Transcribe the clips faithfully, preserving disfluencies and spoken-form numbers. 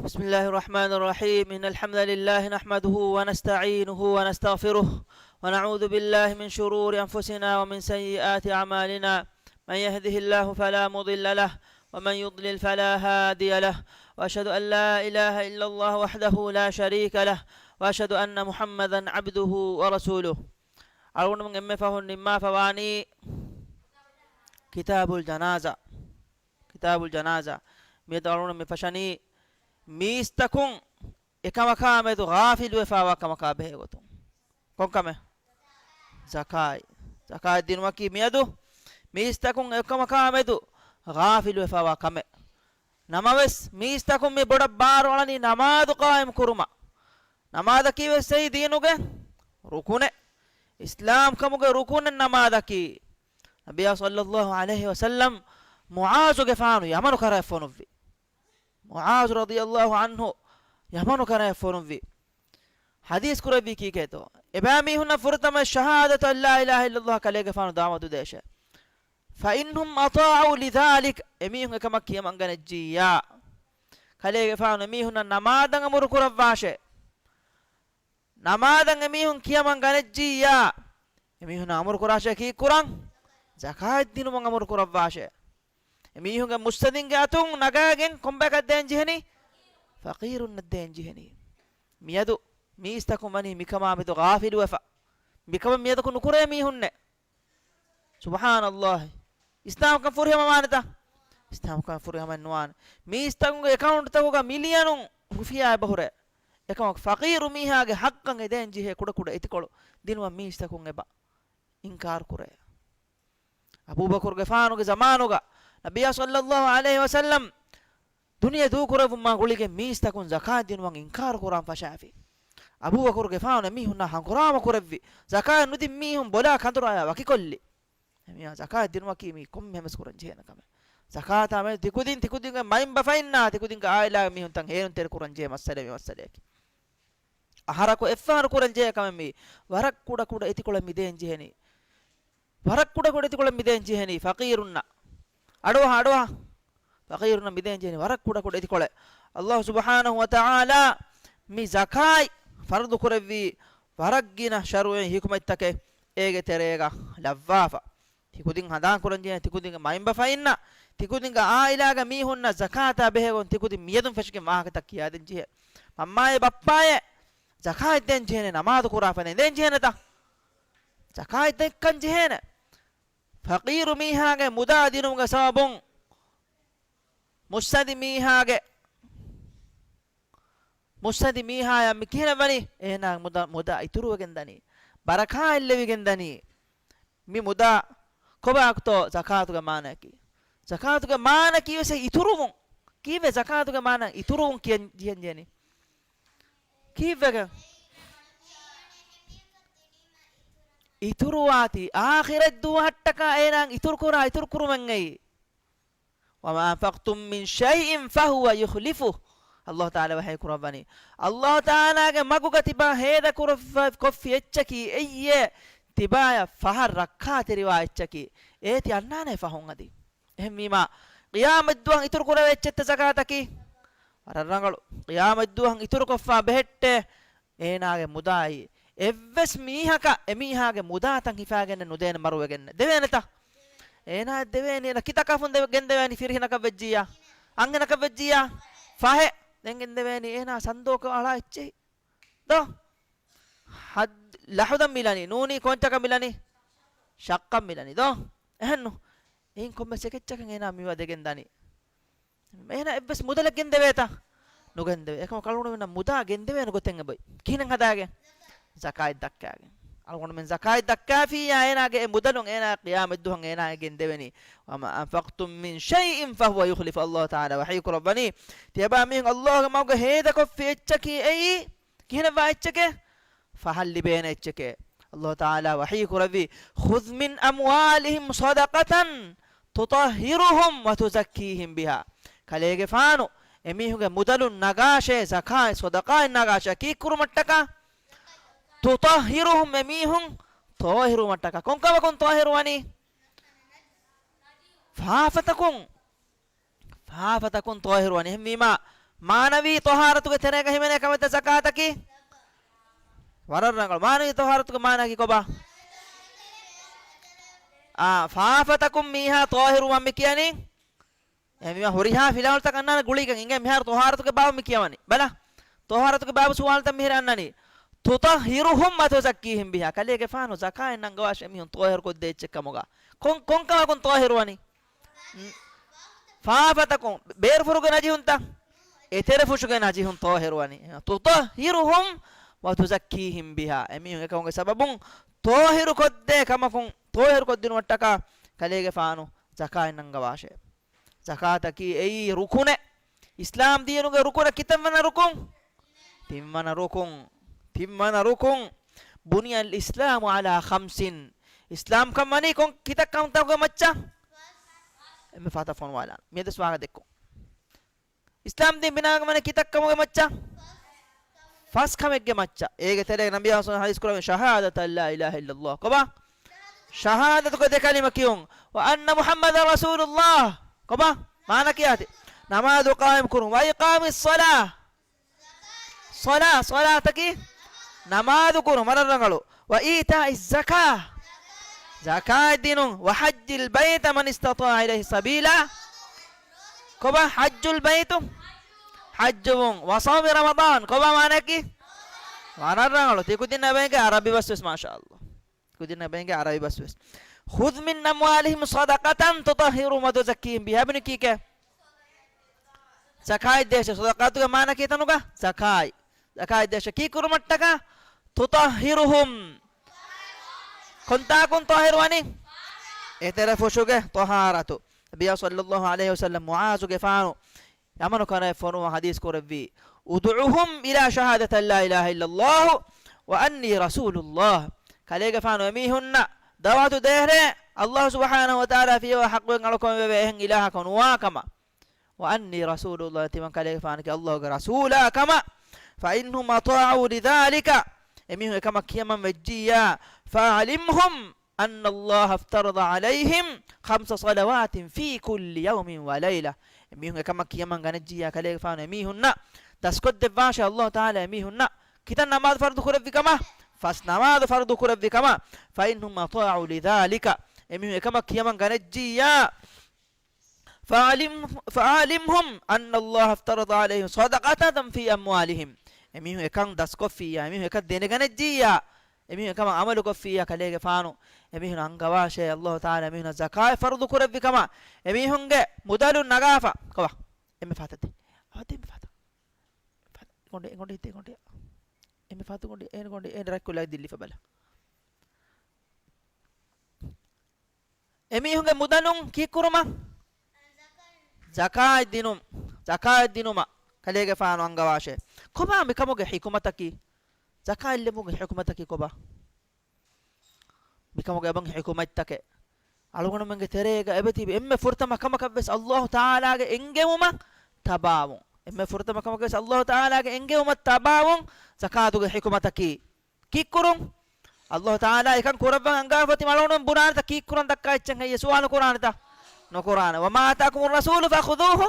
بسم الله الرحمن الرحيم. إن الحمد لله نحمده ونستعينه ونستغفره، ونعوذ بالله من شرور أنفسنا ومن سيئات أعمالنا. من يهده الله فلا مضل له، ومن يضلل فلا هادي له، وأشهد أن لا إله إلا الله وحده لا شريك له، وأشهد أن محمدا عبده ورسوله. އަޅުގަނޑުމެން އެންމެ ފަހުން ނިންމާފަ ވާނީ ކިތާބުލް ޖަނާޒާ. ކިތާބުލް ޖަނާޒާ. މިއަދު އަޅުގަނޑު މި ފަށަނީ މީސްތަކުން އެކަމަކާ މެދު ޣާފިލުވެފާވާ ކަމަކާ ބެހޭ ގޮތުން. ކޮން ކަމެއް؟ ޒަކާތް. ޒަކާތް ދިނުމަކީ މިއަދު މީސްތަކުން އެކަމަކާ މެދު ޣާފިލުވެފާވާ ކަމެއް. ނަމަވެސް، މީސްތަކުން މި ބޮޑަށް ބާރު އަޅަނީ ނަމާދު ޤާއިމް ކުރުމަށް. ނަމާދަކީ ވެސް އެއީ ދީނުގެ ރުކުނެއް. އިސްލާމް ކަމުގެ ރުކުނެއް ނަމާދަކީ. ނަބިއްޔާ ޞައްލައްލާހު ޢަލައިހި ވަސައްލަމް މުޢާޒުގެފާނު ޔަމަނު ކަރައަށް ފޮނުއްވި. މުޢާޒު ރަޟިޔައްލާހު ޢަންހު ޔަމަނު ކަރައަށް ފޮނުއްވި. ޙަދީޘް ކުރެއްވީ ކީކޭތޯ؟ އެބައިމީހުންނަށް ފުރަތަމަ ޝަހާދަތު އައްލާ އިލާހަ އިއްލައްލާހު ކަލޭގެފާނު ދަޢުވަތު ދޭށޭ. فإنهم أطاعوا لذلك، އެމީހުން އެކަމަށް ކިޔަމަން ގަނެއްޖިއްޔާ، ކަލޭގެފާނު އެމީހުންނަށް ނަމާދަށް އަމުރު ކުރައްވާށޭ. ނަމާދަށް އެމީހުން ކިޔަމަން ގަނެއްޖިއްޔާ، އެމީހުންނަށް އަމުރު ކުރާށޭ ކީއްކުރަން؟ ޒަކާތް ދިނުމަށް އަމުރު ކުރައްވާށޭ. އެމީހުންގެ މުއްސަދިންގެ އަތުން ނަގާގެން ކޮންބަޔަކަށް ދޭން ޖެހެނީ؟ ފަޤީރުންނަށް ދޭން ޖެހެނީ. މިއަދު މީސްތަކުން ވަނީ މިކަމާ މެދު ޣާފިލުވެފަ. މިކަމަށް މިއަދަކު ނުކުރޭ މީހުންނެއް. ސުބްޙާނައްލާހި. އިސްލާމްކަން ފުރިހަމަވާނެތަ؟ އިސްލާމްކަން ފުރިހަމަ ނުވާނެ. މީސްތަކުންގެ އެކައުންޓްތަކުގަ މިލިއަނުން ރުފިޔާ އެބަހުރޭ. އެކަމަކު ފަޤީރު މީހާގެ ޙައްޤަށް އެދޭން ޖެހޭ ކުޑަކުޑަ އެތިކޮޅު ދިނުމަށް މީސްތަކުން އެބަ އިންކާރު ކުރޭ. އަބޫބަކުރުގެފާނުގެ ޒަމާނުގަ ނަބިއްޔާ ޞައްލައްލާހު ޢަލައިހި ވަސައްލަމް ދުނިޔެ ދޫކުރެއްވުމާ ގުޅިގެން މީސްތަކުން ޒަކާތް ދިނުމަށް އިންކާރު ކުރާން ފަށާފި. އަބޫބަކުރުގެފާނު އެމީހުންނާ ހަނގުރާމަ ކުރެއްވި. ޒަކާތް ނުދިން މީހުން ބޮލާ ކަނދުރާޔާ ވަކިކޮށްލި. އެމީހާ ޒަކާތް ދިނުމަކީ މީ ކޮންމެ ހަމަސް ކުރަން ޖެހޭނެ ކަމެއް. ޒަކާތާ މެދު ތިކުދިން، ތިކުދިންގެ މައިންބަފައިންނާ، ތިކުދިންގެ އާއިލާގެ މީހުންތައް ހޭނުންތެރި ކުރަން ޖެހޭ މައްސަލައެއް މި މައްސަލަޔަކީ. އަހަރަކު އެއްފަހަރު ކުރަން ޖެހޭ ކަމެއް މީ. ވަރަށް ކުޑަ ކުޑަ އެތިކޮޅެއް މިދޭން ޖެހެނީ. ވަރަށް ކުޑަ ކުޑަ އެތިކޮޅެއް މިދޭން ޖެހެނީ ފަޤީރުންނަށް. އަޑުއަހާ، އަޑުއަހާ. ފަޤީރުންނަށް މިދޭން ޖެހެނީ ވަރަށް ކުޑަ ކުޑަ އެތިކޮޅެއް. އައްލާހު ސުބްޙާނަހު ވަތަޢާލާ މި ޒަކާތް ފަރުޟު ކުރެއްވީ ވަރަށް ގިނަ ޝަރުޢީ ޙިކުމަތްތަކެއް އޭގެ ތެރޭގަ ލައްވާފަ. ތިކުދިން ހަނދާން ކުރަން ޖެހޭ، ތިކުދިންގެ މައިންބަފައިންނަށް، ތިކުދިންގެ އާއިލާގެ މީހުންނަށް ޒަކާތާ ބެހޭގޮތުން ތިކުދިން މިއަދުން ފެށިގެން ވާހަކަތައް ކިޔާދޭން ޖެހޭ. މަންމާއޭ ބައްޕާއޭ، ޒަކާތް ދޭން ޖެހޭނެ ނަމާދު ކުރާފަ ނޭނގޭ. ދޭން ޖެހޭނެތަ؟ ޒަކާތް ދެއްކަން ޖެހޭނެ. ފަޤީރު މީހާގެ މުދާ ދިނުމުގެ ސަބަބުން މުއްސަދި މީހާގެ، މުއްސަދި މީހާޔަށް މި ކިހިނެއް ވަނީ؟ އޭނާ މުދާ، މުދާ އިތުރުވެގެން ދަނީ. ބަރަކާތް އެއްލެވިގެން ދަނީ. މި މުދާ ކޮބާކުތޯ ޒަކާތުގެ މާނައަކީ؟ ޒަކާތުގެ މާނައަކީ ވެސް އިތުރުވުން. ކީއްވެ ޒަކާތުގެ މާނަ އިތުރުވުން ކިޔަން ޖެހެނީ؟ ކީއްވެގެން؟ އިތުރުވާތީ އާޚިރަތް ދުވަހަށްޓަކާ އޭނާ އިތުރުކުރާ، އިތުރުކުރުމެއް އެއީ. وما أنفقتم من شيء فهو يخلفه. އައްލާހު ތަޢާލާ ވަޙީ ކުރައްވަނީ، އައްލާހު ތަޢާލާގެ މަގުގަ ތިބާ ހޭދަ ކުރައްވަ، ކޮށްފި އެއްޗަކީ އެއްޔޭ، ތިބާޔަށް ފަހަށް ރައްކާތެރިވާ އެއްޗަކީ. އޭތި އަންނާނޭ ފަހުން އަދި. އެހެންވީމާ، ޤިޔާމަތްދުވަހަށް އިތުރު ކުރެވޭ އެއްޗެއްތަ ޒަކާތަކީ؟ ވަރަށް ރަނގަޅު. ޤިޔާމަތްދުވަހަށް އިތުރުކޮށްފާ ބެހެއްޓޭ އޭނާގެ މުދާއީ. އެއްވެސް މީހަކަށް އެމީހާގެ މުދާތައް ހިފާގެން ނުދޭނެ މަރުވެގެން. ދެވޭނެތަ؟ އޭނާ ދެވޭނީ. އޭނާ ކިތަކާފުން ދެ-، ގެންދެވޭނީ؟ ފިރިހެނަކަށް ވެއްޖިއްޔާ. އަންހެނަކަށް ވެއްޖިއްޔާ. ފަހެ. ދެން ގެންދެވޭނީ އޭނާ ސަންދޫކަށް އަޅާ އެއްޗެހި. ދޯ؟ ހައްދް-، ލަހުދަށް މިލަނީ. ނޫނީ ކޯންޗަކަށް މިލަނީ؟ ޝައްކަށް މިލަނީ. ދޯ؟ އެހެންނު. އެއިން ކޮންމެސް އެކެއްޗަކަށް އޭނާ މިވަ ދެގެން ދަނީ. އޭނާ އެއްވެސް މުދަލެއް ގެންދެވޭތަ؟ ނުގެންދެވޭ. އެކަމަކު އަޅުގަނޑުމެންނަށް މުދާ ގެންދެވޭނެ ގޮތެއް އެބައޮތް. ކިހިނެއް ހަދާގެން؟ ޒަކާތް ދައްކާގެން. އަޅުގަނޑުމެން ޒަކާތް ދައްކާފިއްޔާ އޭނާގެ އެ މުދަލުން އޭނާ ޤިޔާމަތްދުވަހަށް އޭނާ ގެންދެވެނީ. وما أنفقتم من شيء فهو يخلفه. އައްލާހު ތަޢާލާ ވަޙީ ކުރައްވަނީ، ތިޔަބައިމީހުން އައްލާހުގެ މަގުގަ ހޭދަކޮށްފި އެއްޗަކީ އެއީ. ކިހިނެއްވާ އެއްޗެކޭ؟ ފަހަށް ލިބޭނެ އެއްޗެކޭ. އައްލާހު ތަޢާލާ ވަޙީ ކުރެއްވީ، خذ من أموالهم صدقة تطهرهم وتزكيهم بها. ކަލޭގެފާނު އެމީހުންގެ މުދަލުން ނަގާށޭ ޒަކާތް، ޞަދަޤާތް ނަގާށޭ ކީއްކުރުމަށްޓަކާ؟ تطهرهم، އެމީހުން ޠާހިރުވުމަށްޓަކާ. ކޮންކަމަކުން ޠާހިރުވަނީ؟ ފާފަތަކުން. ފާފަތަކުން ޠާހިރުވަނީ. އެހެންވީމާ، މާނަވީ ޠަހާރަތުގެ ތެރޭގަ ހިމެނޭ ކަމެއްތަ ޒަކާތަކީ؟ ވަރަށް ރަނގަޅު. މާނަވީ ޠަހާރަތުގެ މާނައަކީ ކޮބާ؟ އާ، ފާފަތަކުން މީހާ ޠާހިރުވަން މި ކިޔަނީ. އެ މީހާ ހުރިހާ ފިލާވަޅުތަކަށް އަންނާނެ ގުޅީގެން. އިނގޭ މިހާރު ޠަހާރަތުގެ ބާބު މި ކިޔަވަނީ. ބަލަ، ޠަހާރަތުގެ ބާބު ސުވާލުތައް މިހިރަ އަންނަނީ. تُطَهِّرُهُمْ وَتُزَكِّيهِمْ بِهَا. ކަލޭގެފާނު ޒަކާތް ނަންގަވާށޭ މީހުން ޠާހިރު ކޮށްދޭ އެއްޗެއް ކަމުގަ. ކޮން، ކޮން ކަމަކުން ޠާހިރުވަނީ؟ ފާފަތަކުން، ބޭރުފުށުގެ ނަޖިހުންތައް، އެތެރެފުށުގެ ނަޖިހުން ޠާހިރުވަނީ. تُطَهِّرُهُمْ وَتُزَكِّيهِمْ بِهَا. އެމީހުން އެކަމުގެ ސަބަބުން ޠާހިރު ކޮށްދޭ ކަމަކުން، ޠާހިރު ކޮށްދިނުމަށްޓަކާ ކަލޭގެފާނު ޒަކާތް ނަންގަވާށޭ. ޒަކާތަކީ އެއީ ރުކުނެއް. އިސްލާމް ދީނުގެ ރުކުނަށް ކިތަންވަނަ ރުކުން؟ ތިންވަނަ ރުކުން. ތިންވަނަ ރުކުން. بُنِيَ الْإِسْلَامُ عَلَىٰ خَمْسٍ. އިސްލާމްކަން ވަނީ ކޮން ކިތައް ކަންތަކުގެ މައްޗަށް؟ އެންމެ ފަހަތަށް ފޮނުވާލާން. މިއަދު ވާހަކަ ދެއްކުން. އިސްލާމް ދީން ބިނާވެގެން ވަނީ ކިތައް ކަމުގެ މައްޗަށް؟ ފަސް ކަމެއްގެ މައްޗަށް. އޭގެ ތެރޭގަ ނަބިއްޔާ ޞައްލަﷲު ޢަލައިހި ވަސައްލަމަ ޙަދީޘް ކުރައްވަނީ شَهَادَةَ أَن لَا إِلَٰهَ إِلَّا اللَّهُ. ކޮބާ؟ ޝަހާދަތުގެ ދެ ކަލިމަ ކިޔުން. وَأَنَّ مُحَمَّدًا رَسُولُ اللَّهِ. ކޮބާ؟ މާނަ ކިޔާތި. ނަމާދު ޤާއިމް ކުރުން. وَإِقَامِ الصَّلَاةِ. ޞަލާ، ޞަލާތަކީ ނަމާދު ކުރުން. ވަރަށް ރަނގަޅު. وَإِيتَاءِ الزَّكَاةِ. ޒަކާތް ދިނުން. وَحَجِّ الْبَيْتَ مَنِ اسْتَطَاعَ إِلَيْهِ سَبِيلًا. ކޮބާ؟ حَجُّ الْبَيْتِ. ޙައްޖުވުން. وَصَوْمِ رَمَضَانَ. ކޮބާ މާނައަކީ؟ ވަރަށް ރަނގަޅު. ތިކުދިންނަށް އެބައިނގޭ ޢަރަބި ބަސް ވެސް، މާޝާﷲ. ކުދިންނަށް އެބައިނގޭ ޢަރަބި ބަސް ވެސް. خُذْ مِنْ أَمْوَالِهِمْ صَدَقَةً تُطَهِّرُهُمْ وَتُزَكِّيهِمْ بِهَا. އެބައިނީ ކީކޭ؟ ޒަކާތް ދޭށޭ. ޞަދަޤާތުގެ މާނަ ކީ ތަނުގަ؟ ޒަކާތް. ޒަކާތް ދޭށޭ. ކީ ކުރުމަށްޓަކާ؟ تُطَهِّرُهُمْ. ކޮންތާކުން ޠާހިރު ވަނީ؟ އެތެރެފުށުގެ ޠަހާރަތު. ނަބިއްޔާ ޞައްލަﷲު ޢަލައިހި ވަސައްލަމަ މުޢާޒުގެފާނު ޔަމަނު ކަނޑައަށް ފޮނުވާ ޙަދީޘް ކުރެއްވީ، ادْعُهُمْ إِلَىٰ شَهَادَةِ أَن لَا إِلَٰهَ إِلَّا اللَّهُ وَأَنِّي رَسُولُ اللَّهِ. ކަލޭގެފާނު އެމީހުންނަށް ދަޢުވަތު ދޭށޭ، ﷲ ސުބްޙާނަހޫ ވަތަޢާލާ ފިޔަވާ ޙައްޤުވެގެން އަޅުކަމެއް ވެވޭ އެހެން އިލާހަކު ނުވާ ކަމަށް. وَأَنِّي رَسُولُ اللَّهِ، ތިމަން ކަލޭގެފާނަކީ ﷲގެ ރަސޫލާ ކަމަށް. فَإِنْ هُمْ أَطَاعُوا لِذَٰلِكَ، އެމީހުން އެކަމަށް ކިޔަމަން ވެއްޖިއްޔާ، فَعَلِمْهُمْ أَنَّ اللَّهَ افْتَرَضَ عَلَيْهِمْ خَمْسَ صَلَوَاتٍ فِي كُلِّ يَوْمٍ وَلَيْلَةٍ. އެމީހުން އެކަމަށް ކިޔަމަން ގަނެއްޖިއްޔާ ކަލޭގެފާނު އެމީހުންނަށް ދަސްކޮށްދެއްވާށޭ ﷲ ތަޢާލާ އެމީހުންނަށް ކިތައް ނަމާދު ފަރުޟު ކުރެއްވި ކަމަށް؟ ފަސް ނަމާދު ފަރުޟު ކުރެއްވި ކަމަށް. فَإِنْ هُمْ أَطَاعُوا لِذَٰلِكَ، އެމީހުން އެކަމަށް ކިޔަމަން ގަނެއްޖިއްޔާ، فَعَلِمْ، فَعَلِمْهُمْ أَنَّ اللَّهَ افْتَرَضَ عَلَيْهِمْ صَدَقَةً فِي أَمْوَالِهِمْ. އެމީހުން އެކަން ދަސްކޮށްފިއްޔާ، އެމީހުން އެކަން ދެނެގަނެއްޖިއްޔާ، އެމީހުން އެކަމަށް ޢަމަލުކޮށްފިއްޔާ ކަލޭގެފާނު، އެމީހުން އަންގަވާށޭ ﷲ ތަޢާލާ އެމީހުންނަށް ޒަކާތް ފަރުޟު ކުރެއްވި ކަމަށް. އެމީހުންގެ މުދަލުން ނަގާފަ. ކޮބާ؟ އެންމެ ފަހަތަށް ދޭ. އަވަ ދޭ އެންމެ ފަހަތަށް. ގޮނޑި، ގޮނޑި ހިތޭ ގޮނޑި. އެންމެ ފަހަތު ގޮނޑި، އޭނަ ގޮނޑި، އޭނަ ރަތްކޮށްލާ ދިއްލިފަ ބަލަ. އެމީހުންގެ މުދަލުން ކީއްކުރުމަށް؟ ޒަކާތް ދިނުން. ޒަކާތް ދިނުމަށް ކަލޭގެފާނު އަންގަވާށޭ. ކޮބާ މިކަމުގެ ޙިކުމަތަކީ؟ ޒަކާތް ލެއްވުމުގެ ޙިކުމަތަކީ ކޮބާ؟ މިކަމުގެ އެބަ ޙިކުމަތްތަކެއް. އަޅުގަނޑުމެންގެ ތެރޭގަ އެބަތިބި އެންމެ ފުރަތަމަ ކަމަކަށްވެސް ﷲ ތަޢާލާގެ އެންގެވުމަށް ތަބާވުން. އެންމެ ފުރަތަމަ ކަމަކަށްވެސް ﷲ ތަޢާލާގެ އެންގެވުމަށް ތަބާވުން ޒަކާތުގެ ޙިކުމަތަކީ. ކީއްކުރުން؟ ﷲ ތަޢާލާ އެކަން ކުރައްވަން އަންގާފަ އޮތީމަ އަޅުގަނޑުމެން ބުނާނެތަ ކީއްކުރަން ދައްކާ އެއްޗެއް ހެއްޔޭ؟ ސުވާލު ކުރާނެތަ؟ ނުކުރާނެ. وَمَا آتَاكُمُ الرَّسُولُ فَخُذُوهُ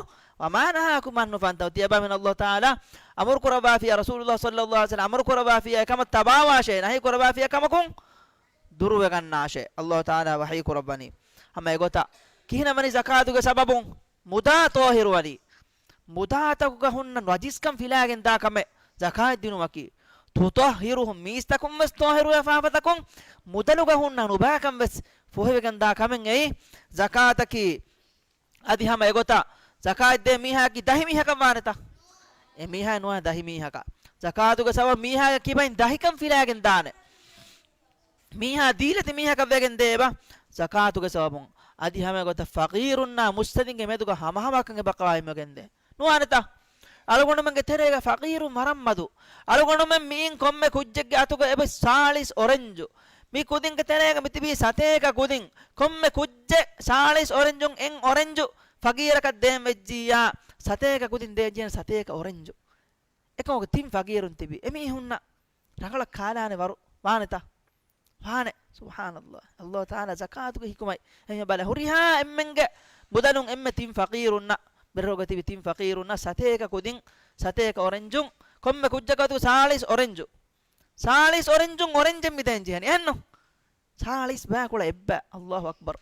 وَمَا نَهَاكُمْ عَنْهُ فَانتَهُوا. ތިޔަބައިމީނަށް ﷲ ތަޢާލާ އަމުރު ކުރައްވާފިއްޔާ، ރަސޫލުﷲ ޞައްލަﷲު ޢަލައިހި ވަސައްލަމަ އަމުރު ކުރައްވާފިއްޔާ އެކަމަށް ތަބާވާށޭ، ނަހީ ކުރައްވާފިއްޔާ ކަމަކުން ދުރުވެގަންނާށޭ. ﷲ ތަޢާލާ ވަޙީ ކުރައްވަނީ. ހަމަ އެގޮތަށް ކިހިނެއް ވަނީ ޒަކާތުގެ ސަބަބުން؟ މުދާ ޠާހިރުވަނީ. މުދާތަކުގަ ހުންނަ ނަޖިސްކަން ފިލާގެން ދާ ކަމެއް ޒަކާތް ދިނުމަކީ. ތުޠަހިރުހުމް، މީސްތަކުން ވެސް ޠާހިރުވެ ފާފަތަކުން، މުދަލުގަ ހުންނަ ނުބައިކަން ވެސް ފޮހެވިގެން ދާ ކަމެއް އެއީ ޒަކާތަކީ. އަދި ހަމަ އެގޮތަށް ޒަކާތް ދޭ މީހާއަކީ ދަހި މީހަކަށް ވާނެތަ؟ އެ މީހާ ނުވާ ދަހި މީހަކަށް. ޒަކާތުގެ ސަބަބުން މީހާގެ ކިބައިން ދަހިކަން ފިލާގެން ދާނެ. މީހާ ދީލަތި މީހަކަށް ވެގެން ދޭ އެބަ ޒަކާތުގެ ސަބަބުން. އަދި ހަމަ އެގޮތަށް ފަޤީރުންނާ މުއްސަދިންގެ މެދުގަ ހަމަހަމަކަން އެބަ ޤާއިމްވެގެން ދޭ. ނުވާނެތަ؟ އަޅުގަނޑުމެންގެ ތެރޭގަ ފަޤީރުން ވަރަށް މަދު. އަޅުގަނޑުމެން މިއިން ކޮންމެ ކުއްޖެއްގެ އަތުގަ އެބަ ސާޅީސް އޮރެންޖު. މި ކުދިންގެ ތެރޭގަ މިތިބީ ސަތޭކަ ކުދިން. ކޮންމެ ކުއްޖެއް ސާޅީސް އޮރެންޖުން އެއް އޮރެންޖު ފަޤީރަކަށް ދޭން ވެއްޖިއްޔާ، ސަތޭކަ ކުދިން ދޭން ޖެހޭނެ ސަތޭކަ އޮރެންޖު. އެކަމަކު ތިން ފަޤީރުން ތިބި އެމީހުންނަށް ރަނގަޅަށް ކާލާނެ ވަރު ވާނެތަ؟ ވާނެ. ސުބްޙާނަﷲ. ﷲ ތަޢާލާ ޒަކާތުގެ ޙިކުމަތް. އެހެން ބަލަ، ހުރިހާ އެންމެންގެ މުދަލުން އެންމެ ތިން ފަޤީރުންނަށް ބިރުގަ ތިބި ތިން ފަޤީރުންނަށް ސަތޭކަ ކުދިން، ސަތޭކަ އޮރެންޖުން، ކޮންމެ ކުއްޖަކަށް ސާޅީސް އޮރެންޖު. ސާޅީސް އޮރެންޖުން އޮރެންޖެއް މިދޭން ޖެހެނީ. އެހެންނު؟ ސާޅީސް ބައިކުޅަ އެއްބައި. އައްލާހު އަކްބަރު.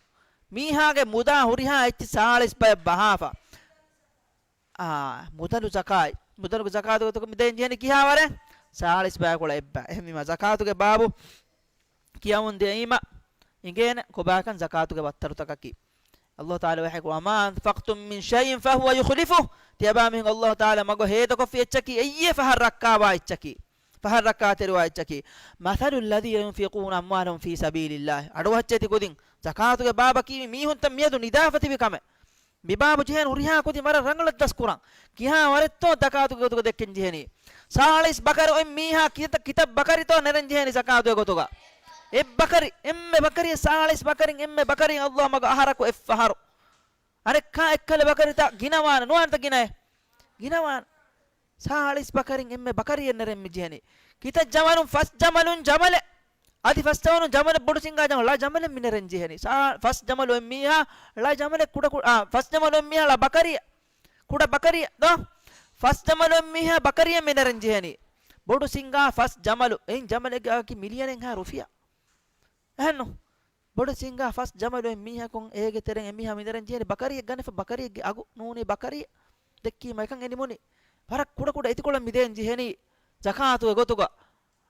މީހާގެ މުދާ ހުރިހާ އެއްޗި ސާޅީސް ބައެއް ބަހާފަ. އާ، މުދަލު ޒަކާތް. މުދަލު ޒަކާތު ގޮތުގަ މިދޭން ޖެހެނީ ކިހާވަރެއް؟ ސާޅީސް ބައިކުޅަ އެއްބައި. އެހެންވީމަ ޒަކާތުގެ ބާބު ކިޔަވަން ދިޔައީމަ އިނގޭނެ ކޮބާކަން ޒަކާތުގެ ވައްތަރުތަކަކީ. އައްލާހު ތަޢާލާ ވަޙީކުރައްވާ، وما أنفقتم من شيء فهو يخلفه. ތިޔަބާމީހުން އައްލާހު ތަޢާލާ މަގު ހޭދަކޮށްފި އެއްޗަކީ އެއްޔޭ ފަހަށް ރައްކާވާ އެއްޗަކީ. ފަހަށް ރައްކާތެރިވާ އެއްޗަކީ. مثل الذين ينفقون أموالهم في سبيل الله. އަޑުއަހައްޗޭ ތި ކުދިން. ޒަކާތުގެ ބާބަކީ މީހުންތައް މިއަދު ނިދާފަ ތިބި ކަމެއް. މިބާބު ޖެހޭނެ ހުރިހާ ކުދިން ވަރަށް ރަނގަޅަށް ދަސްކުރަން. ކިހާ ވަރެއްތޯ ޒަކާތުގެ ގޮތުގަ ދެއްކެން ޖެހެނީ. ސާޅީސް ބަކަރި އޮތް މީހާ ކިތަ-، ކިތައް ބަކަރިތޯ ނެރެން ޖެހެނީ ޒަކާތުގެ ގޮތުގަ؟ އެއް ބަކަރި، އެންމެ ބަކަރި، ސާޅީސް ބަކަރިން އެންމެ ބަކަރި އައްލާހު މަގު އަހަރަކު އެއްފަހަރު. އަނެއްކާ އެއްކަލަ ބަކަރިތައް ގިނަވާނެ، ނުވާނެތަ ގިނައެއް؟ ގިނަވާނެ. ސާޅީސް ބަކަރިން އެންމެ ބަކަރިއެއް ނެރެން މި ޖެހެނީ. ކިތައް ޖަމަލުން، ފަސް ޖަމަލުން ޖަމަލެއް. އަދި ފަސް ޖަމަލުން ޖަމަލެއް ބޮޑު ސިންގާ ޖަމަލު، ޅަ ޖަމަލެއް މި ނެރެން ޖެހެނީ. ސާ-، ފަސް ޖަމަލު އޮތް މީހާ ޅަ ޖަމަލެއް ކުޑަ ކު-، އާ، ފަސް ޖަމަލު އޮތް މީހާ ޅަ ބަކަރިއެއް. ކުޑަ ބަކަރިއެއް ދޯ؟ ފަސް ޖަމަލު އޮތް މީހާ ބަކަރިއެއް މި ނެރެން ޖެހެނީ. ބޮޑު ސިންގާ ފަސް ޖަމަލު. އެއިން ޖަމަލެއްގެ އަގަކީ މިލިއަނެއްހާ ރުފިޔާ. އެހެންނު؟ ބޮޑު ސިންގާ ފަސް ޖަމަލު އޮތް މީހަކުން އޭގެ ތެރެއިން އެމީހާ މި ނެރެން ޖެހެނީ ބަކަރިއެއް ގަނެފަ، ބަކަރިއެއްގެ އަގު ނޫނީ ބަކަރިއެއް. ދެއްކީމަ އެކަން އެ ނިމުނީ. ވަރަށް ކުޑަކުޑަ އެތިކޮޅަށް މި ދޭން ޖެހެނީ ޒަކާތުގެ ގޮތުގަ.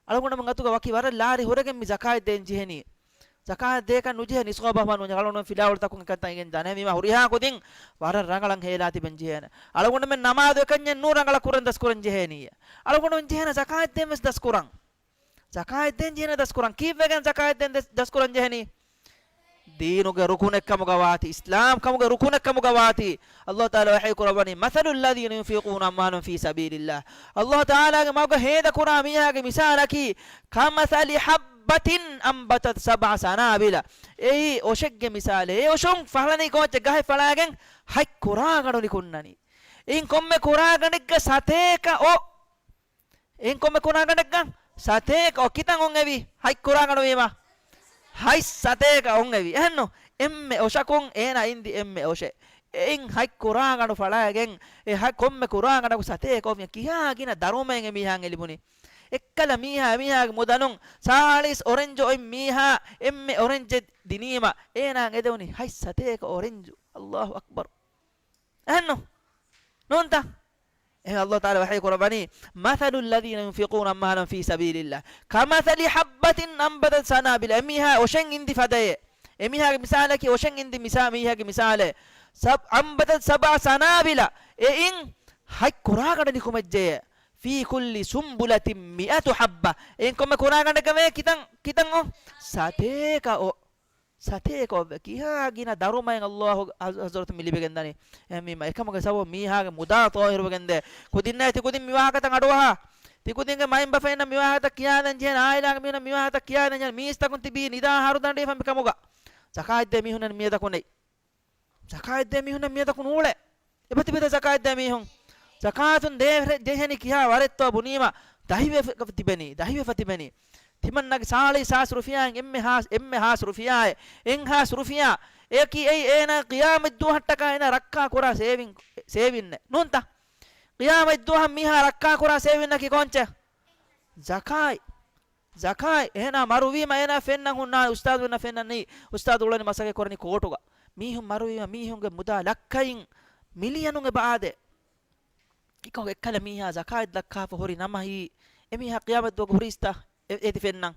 އަޅުގަނޑުމެން އަތުގަ ވަކި ވަރަށް ލާރި ހުރެގެން މި ޒަކާތް ދޭން ޖެހެނީ. ޒަކާތް ދޭކަށް ނުޖެހޭ ނިސާބަށް ނޫން. އަޅުގަނޑުމެން ފިލާވަޅުތަކުން އެކަންތައް އިނގެން ދާނެ. މީމާ ހުރިހާ ކުދިން ވަރަށް ރަނގަޅަށް ހޭލާ ތިބެން ޖެހޭނެ. އަޅުގަނޑުމެން ނަމާދު އެކަންޏެއް ނޫން ރަނގަޅަށް ކުރަން ދަސްކުރަން ޖެހޭނީ. އަޅުގަނޑުމެން ޖެހޭނެ ޒަކާތް ދޭން ވެސް ދަސްކުރަން. ޒަކާތް ދޭން ޖެހޭނެ ދަސްކުރަން. ކީއްވެގެން ޒަކާތް ދޭން ދަސް-، ދަސްކުރަން ޖެހެނީ؟ ދީނުގެ ރުކުނެއްކަމުގަ ވާތީ، އިސްލާމް ކަމުގެ ރުކުނެއްކަމުގަ ވާތީ. އައްލާހު ތަޢާލާ ވަޙީ ކުރައްވަނީ، مثل الذين ينفقون أموالهم في سبيل الله. އައްލާހު ތަޢާލާގެ މަގުގަ ހޭދަކުރާ މީހާގެ މިސާލަކީ، كمثل حبة أنبتت سبع سنابل. އެއީ އޮށެއްގެ މިސާލެއް. އެ އޮށުން ފަޅަނީ ކޯއްޗެއް؟ ގަހެއް ފަޅާގެން ހަތް ކުރާގަނޑު ނިކުންނަނީ. އިން ކޮންމެ ކުރާގަނޑެއްގެ ސަތޭކަ އޮށް އިން ކޮންމެ ކުރާގަނޑެއްގަ ސަތޭކަ އޮށް ކިތަން އޮށް އެވީ؟ ހަތް ކުރާގަނޑު ވީމަ. ހަތް ސަތޭކަ އޮށް އެވީ. އެހެންނު؟ އެންމެ އޮށަކުން އޭނާ އިންދި އެންމެ އޮށެއް. އެއިން ހަތް ކުރާގަނޑު ފަޅައިގެން އެ ހަ-، ކޮންމެ ކުރާގަނޑަކު ސަތޭކަ އޮށް ކިހާ ގިނަ ދަރުމައެއް އެ މީހާއަށް ލިބުނީ. އެއްކަލަ މީހާ އެމީހާގެ މުދަލުން ސާޅީސް އޮރެންޖު އޮތް މީހާ އެންމެ އޮރެންޖެއް ދިނީމަ އޭނާއަށް އެދެވުނީ ހަތް ސަތޭކަ އޮރެންޖު. އައްލާހު އަކްބަރު. އެހެންނު؟ ނޫންތަ؟ އެހެން އައްލާހު ތަޢާލާ ވަޙީ ކުރައްވަނީ، مثل الذين ينفقون أموالهم في سبيل الله كمثل حبة أنبتت سنابل. އެމީހާ އޮށެއް އިންދި ފަދައޭ. އެމީހާގެ މިސާލަކީ އޮށެއް އިންދި މިސާ-، މީހާގެ މިސާލެއް. سب-، أنبتت سبع سنابل. އެއިން ހަތް ކުރާގަނޑު ނިކުމެއްޖެޔޭ. في كل سنبلة مائة حبة. އެއިން ކޮންމެ ކުރާގަނޑެއްގަ ވޭ ކިތަން، ކިތަން އޮށް؟ ސަތޭކަ އޮށް. ސަތޭކަ އޮށް ވޭ. ކިހާ ގިނަ ދަރުމައެއް އައްލާހު ހަ-، ހަޒުރަތު މި ލިބިގެންދަނީ. އެހެންވީމަ އެކަމުގެ ސަބަބު މީހާގެ މުދާ ޠާހިރުވެގެންދޭ. ކުދިންނޭ ތިކުދިން މިވާހަކަތައް އަޑުއަހާ. ތިކުދިންގެ މައިންބަފައިންނަށް މިވާހަކަތައް ކިޔާދޭން ޖެހޭނެ، އާއިލާގެ މީހުންނަށް މިވާހަކަތައް ކިޔާދޭން ޖެހޭނެ، މީސްތަކުން ތިބީ ނިދާ ހަރުދަނޑި ފަންބި ކަމުގަ. ޒަކާތްދޭ މީހުންނަށް މިއަދަކު ނެތް. ޒަކާތްދޭ މީހުންނަށް މިއަދަކު ނޫޅޭ. އެބަތިބިތަ ޒަކާތްދޭ މީހުން؟ ޒަކާތުން ދޭ ޖެހެނީ ކިހާ ވަރެއްތޯ ބުނީމަ، ދަހިވެފަ ތިބެނީ، ދަހިވެފަ ތިބެނީ. ތިމަންނަގެ ސާޅީސް ހާސް ރުފިޔާއިން އެންމެ ހާސް، އެންމެ ހާސް ރުފިޔާއެއް، އެއް ހާސް ރުފިޔާ. އެއަކީ އެއީ އޭނާ ޤިޔާމަތްދުވަހަށްޓަކާ އޭނާ ރައްކާ ކުރާ ސޭވިން، ސޭވިންނެއް. ނޫންތަ؟ ޤިޔާމަތްދުވަހަށް މީހާ ރައްކާ ކުރާ ސޭވިންނަކީ ކޮންޗެއް؟ ޒަކާތް. ޒަކާތް. އޭނާ މަރުވީމަ އޭނާ ފެންނަން ހުންނާނެ، އުސްތާޛު އޭނާ ފެންނަނީ، އުސްތާޛު އުޅެނީ މަސައްކަތް ކުރަނީ ކޯޓުގަ. މީހުން މަރުވީމަ މީހުންގެ މުދާ ލައްކައިން މިލިއަނުން އެބަ އާދޭ. އެކަމަކު އެއްކަލަ މީހާ ޒަކާތް ދައްކާފަ ހުރި ނަމަ ހީ، އެމީހާ ޤިޔާމަތްދުވަހު ހުރީސްތަ؟ އެ-، އޭތި ފެންނަން.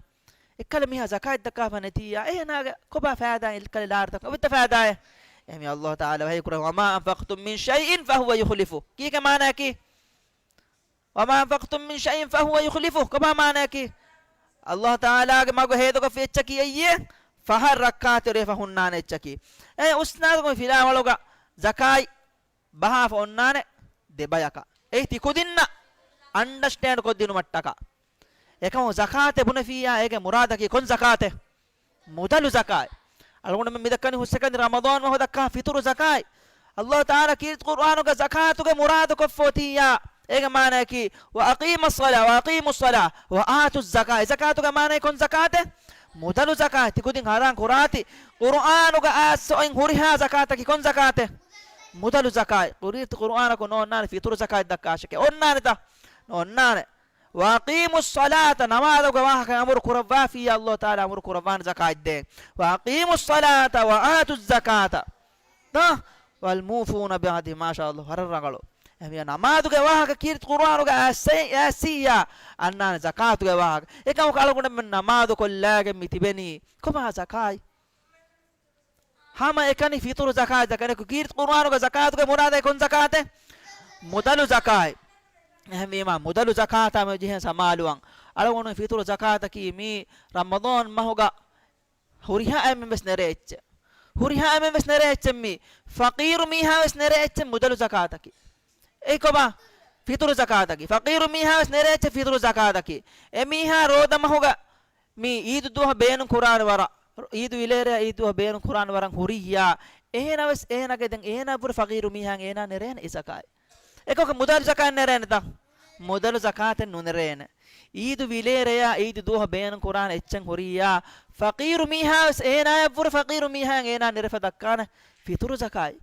އެއްކަލަ މީހާ ޒަކާތް ދައްކާފަ ނެތިއްޔާ، އޭނާގެ ކޮބާ ފައިދާ؟ އެއްކަލަ ލާރިތަކުން އޮވެތަ ފައިދާއެއް؟ އެހެންވީމަ އައްލާހު ތަޢާލާ ވަޙީ ކުރައްވަނީ، وما أنفقتم من شيء فهو يخلفه. ކީކޭ މާނައަކީ؟ وما أنفقتم من شيء فهو يخلفه. ކޮބާ މާނައަކީ؟ އައްލާހު ތަޢާލާގެ މަގު ހޭދަކޮށްފި އެއްޗަކީ އެއްޔޭ ފަހަށް ރައްކާތެރިވެފަ ހުންނާނެ އެއްޗަކީ. އޭ އުސްތާޛު މި ފިލާވަޅުގަ ޒަކާތް ބަހާފަ އޮންނާނެ ދެ ބަޔަކަށް. އެއީ ތި ކުދިންނަށް އަންޑަސްޓޭންޑް ކޮށްދިނުމަށްޓަކާ. އެކަމު ޒަކާތެއް ބުނެފިއްޔާ އޭގެ މުރާދަކީ ކޮން ޒަކާތެއް؟ މުދަލު ޒަކާތް. އަޅުގަނޑުމެން މިދައްކަނީ ހުސްއެކަނި ރަމަޟާން މަހު ދައްކާ ފިޠުރު ޒަކާތް. އައްލާހު ތަޢާލާ ކީރިތި ޤުރުއާނުގަ ޒަކާތުގެ މުރާދު ކޮށްފަ އޮތިއްޔާ އޭގެ މާނައަކީ، وأقيموا الصلاة، وأقيموا الصلاة، وآتوا الزكاة. އެ ޒަކާތުގެ މާނައީ ކޮން ޒަކާތެއް؟ މުދަލު ޒަކާތް. ތި ކުދިން ހައިރާން ކުރާތި. ޤުރުއާނުގަ އައިސް އޮތް ހުރިހާ ޒަކާތަކީ ކޮން ޒަކާތެއް؟ މުދަލު ޒަކާތް. ކީރިތި ޤުރުއާނަކު ނޯންނާނެ ފިޠުރު ޒަކާތް ދައްކާށެކޭ. އޮންނާނެތަ؟ ނޯންނާނެ. ވައަޤީމުއްޞަލާތަ، ނަމާދުގެ ވާހަކަ އަމުރު ކުރައްވާފިއްޔާ ﷲ ތަޢާލާ އަމުރު ކުރައްވާނެ ޒަކާތް ދޭން. ވައަޤީމުއްޞަލާތަ ވައާތުއްޒަކާތަ. ތަ؟ ވަލްމޫފޫނަ ބިޢަހްދިހިމް. މާޝާﷲ، ވަރަށް ރަނގަޅު. އެހެންވިޔަ ނަމާދުގެ ވާހަކަ ކީރިތި ޤުރުއާނުގަ އައިސް-، އައިސިއްޔާ އަންނާނެ ޒަކާތުގެ ވާހަކަ. އެކަމަކު އަޅުގަނޑުމެން ނަމާދު ކޮށްލާގެން މި ތިބެނީ ކޮބާ ޒަކާތް؟ ހަމަ އެކަނި ފިޠުރު ޒަކާތް ދައްކަން. އެކު ކީރިތި ޤުރުއާނުގަ ޒަކާތުގެ މުރާދަކީ ކޮން ޒަކާތެއް؟ މުދަލު ޒަކާތް. އެހެންވީމާ، މުދަލު ޒަކާތާ މި ޖެހޭ ސަމާލުވަން. އަޅުގަނޑު ފިޠުރު ޒަކާތަކީ މީ ރަމަޟާން މަހުގަ ހުރިހާ އެންމެން ވެސް ނެރޭ އެއްޗެއް. ހުރިހާ އެންމެން ވެސް ނެރޭ އެއްޗެއް މީ. ފަޤީރު މީހާ ވެސް ނެރޭ އެއްޗެއް މުދަލު ޒަކާތަކީ. އެއީ ކޮބާ؟ ފިޠުރު ޒަކާތަކީ. ފަޤީރު މީހާ ވެސް ނެރޭ އެއްޗެއް ފިޠުރު ޒަކާތަކީ. އެ މީހާ ރޯދަ މަހުގަ މި އީދު ދުވަހަށް ބޭނުން ކުރާނެ ވަރަށް، އީދު ވިލޭރެޔާ އީދު ދުވަހަށް ބޭނުން ކުރާނެ ވަރަށް ހުރިއްޔާ، އޭނާ ވެސް އޭނާގެ ދެން އޭނާއަށްވުރެ ފަޤީރު މީހާއަށް އޭނާ ނެރޭނެ އެ ޒަކާތް. އެކަމަކު މުދަލު ޒަކާތް ނެރޭނެތަ؟ މުދަލު ޒަކާތެއް ނުނެރޭނެ. އީދު ވިލޭރެޔާ އީދު ދުވަހަށް ބޭނުން ކުރާނެ އެއްޗެއް ހުރިއްޔާ، ފަޤީރު މީހާ ވެސް އޭނާއަށްވުރެ ފަޤީރު މީހާއަށް އޭނާ ނެރެފަ ދައްކާނެ ފިޠުރު ޒަކާތް.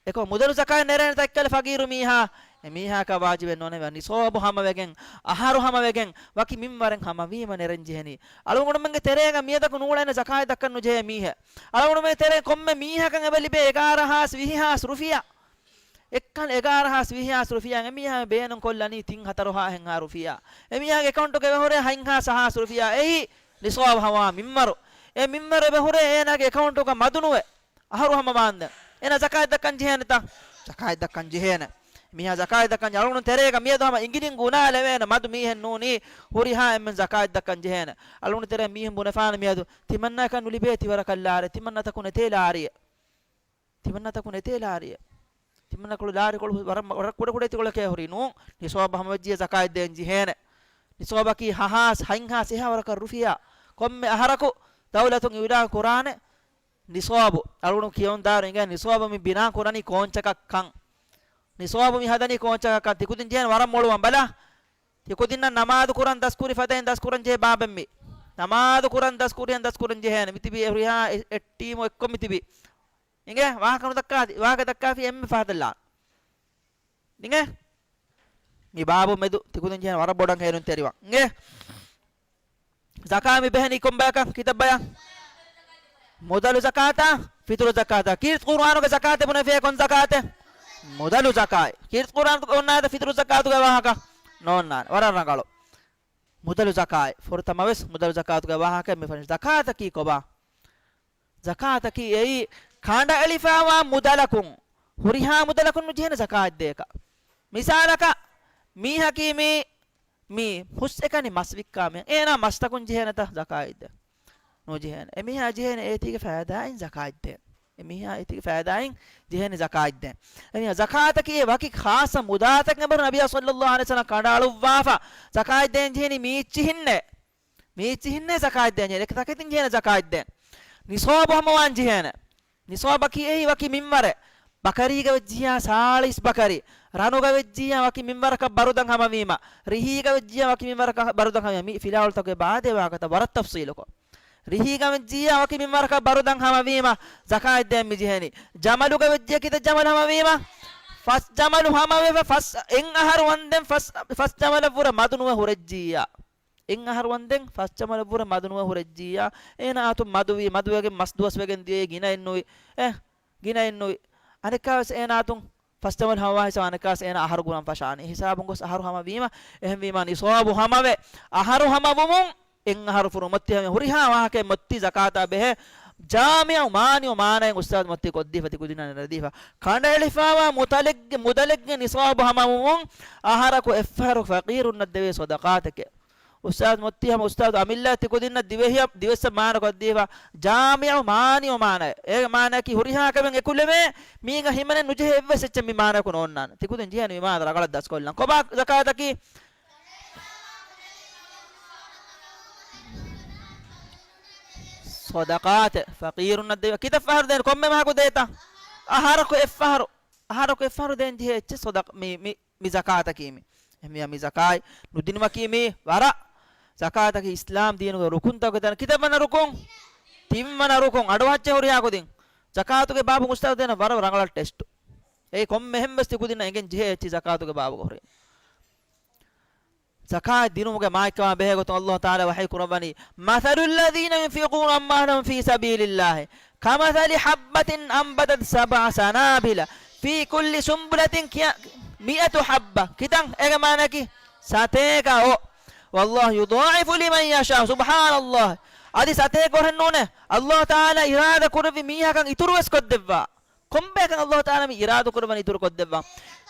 އެކަމަކު މުދަލު ޒަކާތް ނެރޭނެ ތައްކަލަ ފަޤީރު މީހާ، އެ މީހާއަކަށް ވާޖިބެއް ނޯންނެވި ނިޞާބު ހަމަވެގެން، އަހަރު ހަމަވެގެން، ވަކި މިންވަރެއް ހަމަވީމަ ނެރެން ޖެހެނީ. އަޅުގަނޑުމެންގެ ތެރޭގަ މިއަދަކު ނޫޅޭނެ ޒަކާތް ދައްކަން ނުޖެހޭ މީހެއް. އަޅުގަނޑުމެންގެ ތެރޭ ކޮންމެ މީހަކަށް އެބަ ލިބޭ އެގާރަ ހާސް ވިހި ހާސް ރުފިޔާ. އެއްކަން އެގާރަ ހާސް ވިހި ހާސް ރުފިޔާ އެމީހާ ބޭނުން ކޮށްލަނީ ތިން ހަތަރު ހާހެއްހާ ރުފިޔާ. އެމީހާގެ އެކައުންޓުގަ އެބަހުރޭ ހަތްހާސް ހާސް ރުފިޔާ. އެއީ ނިޞާބު ހަމަވާ މިންވަރު. އެ މިންވަރު އެބަހުރޭ އޭނާގެ އެކައުންޓުގަ މަދުނުވެ. އަހަރު ހަމަވާންދެން އޭނާ ޒަކާތް ދައްކަން ޖެހޭނެތަ؟ ޒަކާތް ދައްކަން ޖެހޭނެ. މީހާ ޒަކާތް ދައްކަން ޖެހޭ. އަޅުގަނޑު ތެރޭގަ މިއަދު ހަމަ އިނގިލިން ގުނާލެވޭނެ މަދު މީހެއް ނޫނީ ހުރިހާ އެންމެން ޒަކާތް ދައްކަން ޖެހޭނެ. އަޅުގަނޑު ތެރޭ މީހުން ބުނެފާނެ މިއަދު ތިމަންނައަކަށް ނުލިބޭ ތިވަރަކަށް ލާރި، ތިމަންނަތަކު ނެތޭ ލާރިއެއް. ތިމަންނަތަކު ނެތޭ ލާރިއެއް. ތިމަންނަކޮޅު ލާރިކޮޅު ވަރަށް، ވަރަށް ކުޑަކުޑައިތި ކޮޅެކޭ ހުރީ ނޫން. ނިޞާބު ހަމަވެއްޖިއްޔާ ޒަކާތް ދޭން ޖެހޭނެ. ނިޞާބަކީ ހަހާސް، ހަތްހާސް އެހާ ވަރަކަށް ރުފިޔާ. ކޮންމެ އަހަރަކު ދައުލަތުން އިއުލާން ކުރާނެ ނިޞާބު. އަޅުގަނޑު ކިޔަވަން ދާއިރު އިނގޭ ނިޞާބު މި ބިނާ ކުރަނީ ކޯންޗަކަށްކަން. ނިޞާބު މި ހަދަނީ ކޯންޗަކަށްކަން. ތިކުދިން ޖެހޭނެ ވަރަށް މޮޅުވަން ބަލާ. ތިކުދިންނަށް ނަމާދު ކުރަން ދަސްކުރި ފަދައިން ދަސްކުރަން ޖެހޭ ބާބެއް މި. ނަމާދު ކުރަން ދަސްކުރިއަން ދަސްކުރަން ޖެހޭނެ. މިތިބީ އެ ހުރިހާ އެ، އެއް ޓީމު އެއްކޮށް މިތިބީ. އިނގޭ ވާހަކަ ނުދައްކާތި، ވާހަކަ ދައްކާފި އެންމެ ފަހަތަށް ލާން. އިނގޭ؟ މި ބާބު މެދު ތިކުދިން ޖެހޭނެ ވަރަށް ބޮޑަށް ހޭލުންތެރިވާން. އިނގޭ؟ ޒަކާތް މި ބެހެނީ ކޮން ބަޔަކަށް؟ ކިތައް ބަޔަށް؟ މުދަލު ޒަކާތާ، ފިޠުރު ޒަކާތާ. ކީރިތި ޤުރުއާނުގަ ޒަކާތެއް ބުނެފިޔޭ ކޮން ޒަކާތެއް؟ މުދަލު ޒަކާތް. ކީރިތި ޤުރުއާނު އޮންނާތަ ފިޠުރު ޒަކާތުގެ ވާހަކަ؟ ނޯންނާނެ. ވަރަށް ރަނގަޅު. މުދަލު ޒަކާތް. ފުރަތަމަ ވެސް މުދަލު ޒަކާތުގެ ވާހަކަ މި ފަށި. ޒަކާތަކީ ކޮބާ؟ ޒަކާތަކީ އެއީ ކަނޑައެޅިފައިވާ މުދަލަކުން، ހުރިހާ މުދަލަކުން ނުޖެހޭނެ ޒަކާތް ދޭކަށް. މިސާލަކަށް، މީހަކީ މީ، މީ ހުސްއެކަނި މަސް ވިއްކާ މީހެއް. އޭނާ މަސްތަކުން ޖެހޭނެތަ ޒަކާތް ދޭން؟ ނުޖެހޭނެ. އެމީހާ ޖެހޭނެ އޭތީގެ ފައިދާއިން ޒަކާތް ދޭން. އެމީހާ އޭތީގެ ފައިދާއިން ޖެހޭނެ ޒަކާތް ދޭން. އެމީހާ ޒަކާތަކީ އެ ވަކި ޚާއްޞަ މުދާތަކެއް އެބަހުރި ނަބިއްޔާ ޞައްލައްލާހު ޢަލައިހި ވަސައްލަމަ ކަނޑައަޅުއްވާފަ ޒަކާތް ދޭން ޖެހެނީ މީއްޗިހިންނޭ. މީއްޗިހިންނޭ ޒަކާތް ދޭން ޖެހޭނެ. އެކަ ތަކެތިން ޖެހޭނެ ޒަކާތް ދޭން. ނިޞާބު ހަމަވާން ޖެހޭނެ. ނިޞާބަކީ އެއީ ވަކި މިންވަރެއް. ބަކަރީގަ ވެއްޖިއްޔާ ސާޅީސް ބަކަރި. ރަނުގަ ވެއްޖިއްޔާ ވަކި މިންވަރަކަށް ބަރުދަން ހަމަވީމަ. ރިހީގަ ވެއްޖިއްޔާ ވަކި މިންވަރަކަށް ބަރުދަން ހަމަވީމަ. މި ފިލާވަޅުތަކުގެ ބާދޭ ވާހަކަތައް ވަރަށް ތަފްޞީލުކޮށް. ރިހީގަ ވެއްޖިއްޔާ ވަކި މިންވަރަކަށް ބަރުދަން ހަމަވީމަ ޒަކާތް ދޭން މި ޖެހެނީ. ޖަމަލުގަ ވެއްޖެ ކިތައް ޖަމަލު ހަމަވީމަ؟ ފަސް ޖަމަލު ހަމަވެފަ ފަސް، އެއް އަހަރު ވަންދެން ފަސް، ފަސް ޖަމަލަށްވުރެ މަދުނުވެ ހުރެއްޖިއްޔާ. އެއް އަހަރު ވަންދެން ފަސް ޖަމަލަށްވުރެ މަދުނުވެ ހުރެއްޖިއްޔާ. އޭނާ އާތުން މަދުވީ، މަދުވެގެން މަސް ދުވަސްވެގެން ދިޔައީ ގިނައެއްނުވި. އެ، ގިނައެއްނުވި. އަނެއްކާވެސް އޭނާ އާތުން ފަސް ޖަމަލު ހަމަވާ ހިސާބަށް އަނެއްކާސް އޭނާ އަހަރު ގުނަން ފަށާނީ. ހިސާބުން ގޮސް އަހަރު ހަމަވީމަ، އެހެންވީމާ ނިޞާބު ހަމަވެ، އަހަރު ހަމަވުމުން އެއް އަހަރު ފުރު މޮއްތި ހަމަ ހުރިހާ ވާހަކައެއް މޮއްތި ޒަކާތާ ބެހޭ ޖާމިޢު މާނިޢު މާނައެއް އުސްތާޛު މޮއްތި ކޮށްދީފަ ތިކުދިންނަށް ނެރެދީފަ. ކަނޑައެޅިފައިވާ މުދަލެއްގެ، މުދަލެއްގެ ނިޞާބު ހަމަވުމުން އަހަރަކު އެއްފަހަރު ފަޤީރުންނަށް ދެވޭ ޞަދަޤާތެކޭ. އުސްތާޛު މޮއްތި ހަމަ އުސްތާޛު އަމިއްލަ ތިކުދިންނަށް ދިވެހި، ދިވެއްސަށް މާނަ ކޮށްދީފަ ޖާމިޢު މާނިޢު މާނައެއް. އޭގެ މާނައަކީ ހުރިހާ ކަމެއް އެކުލެވޭ، މީގަ ހިމެނެން ނުޖެހޭ އެއްވެސް އެއްޗެއް މި މާނައަކު ނޯންނާނެ. ތިކުދިން ޖެހޭނެ މި މާނަ ރަނގަޅަށް ދަސްކޮށްލަން. ކޮބާ ޒަކާތަކީ؟ ޞަދަޤާތެއް. ފަޤީރުންނަށް ދޭ. ކިތައް ފަހަރު ދޭން؟ ކޮންމެ މަހަކު ދޭތަ؟ އަހަރަކު އެއްފަހަރު. އަހަރަކު އެއްފަހަރު ދޭން ޖެހޭ އެއްޗެއް ޞަދަޤާ، މި، މި، މި ޒަކާތަކީ މި. އެހެންވިޔާ މި ޒަކާތް ނުދިނުމަކީ މީ ވަރަށް، ޒަކާތަކީ އިސްލާމް ދީނުގެ ރުކުންތަކުގެ ތަން. ކިތައް ވަނަ ރުކުން؟ ތިން ވަނަ ރުކުން. އަޑުއަހައްޗެ ހުރިހާ ކުދިން. ޒަކާތުގެ ބާބު އުސްތާޛު ދޭނަ ވަރަށް ރަނގަޅަށް ޓެސްޓު. އެއީ ކޮންމެހެން ވެސް ތި ކުދިންނަށް އެނގެން ޖެހޭ އެއްޗި ޒަކާތުގެ ބާބުގަ ހުރީ. ޒަކާތް ދިނުމުގެ މާތްކަމާ ބެހޭ ގޮތުން ﷲ ތަޢާލާ ވަޙީ ކުރައްވަނީ، مَثَلُ الَّذِينَ يُنْفِقُونَ أَمْوَالَهُمْ فِي سَبِيلِ اللَّهِ كَمَثَلِ حَبَّةٍ أَنْبَتَتْ سَبْعَ سَنَابِلَ فِي كُلِّ سُنْبُلَةٍ مِائَةُ حَبَّةٍ. ކިތަން އޭގެ މާނައަކީ؟ ސަތޭކަ އޮށް. وَاللَّهُ يُضَاعِفُ لِمَنْ يَشَاءُ. ސުބްޙާނަﷲ. އަދި ސަތޭކަ އޮށެއް ނޫނޭ، ﷲ ތަޢާލާ އިރާދަ ކުރެއްވި މީހަކަށް އިތުރު ވެސް ކޮށްދެއްވާ. ކޮންބަޔަކަށް ﷲ ތަޢާލާ މި އިރާދަ ކުރައްވަނީ އިތުރު ކޮށްދެއްވާ؟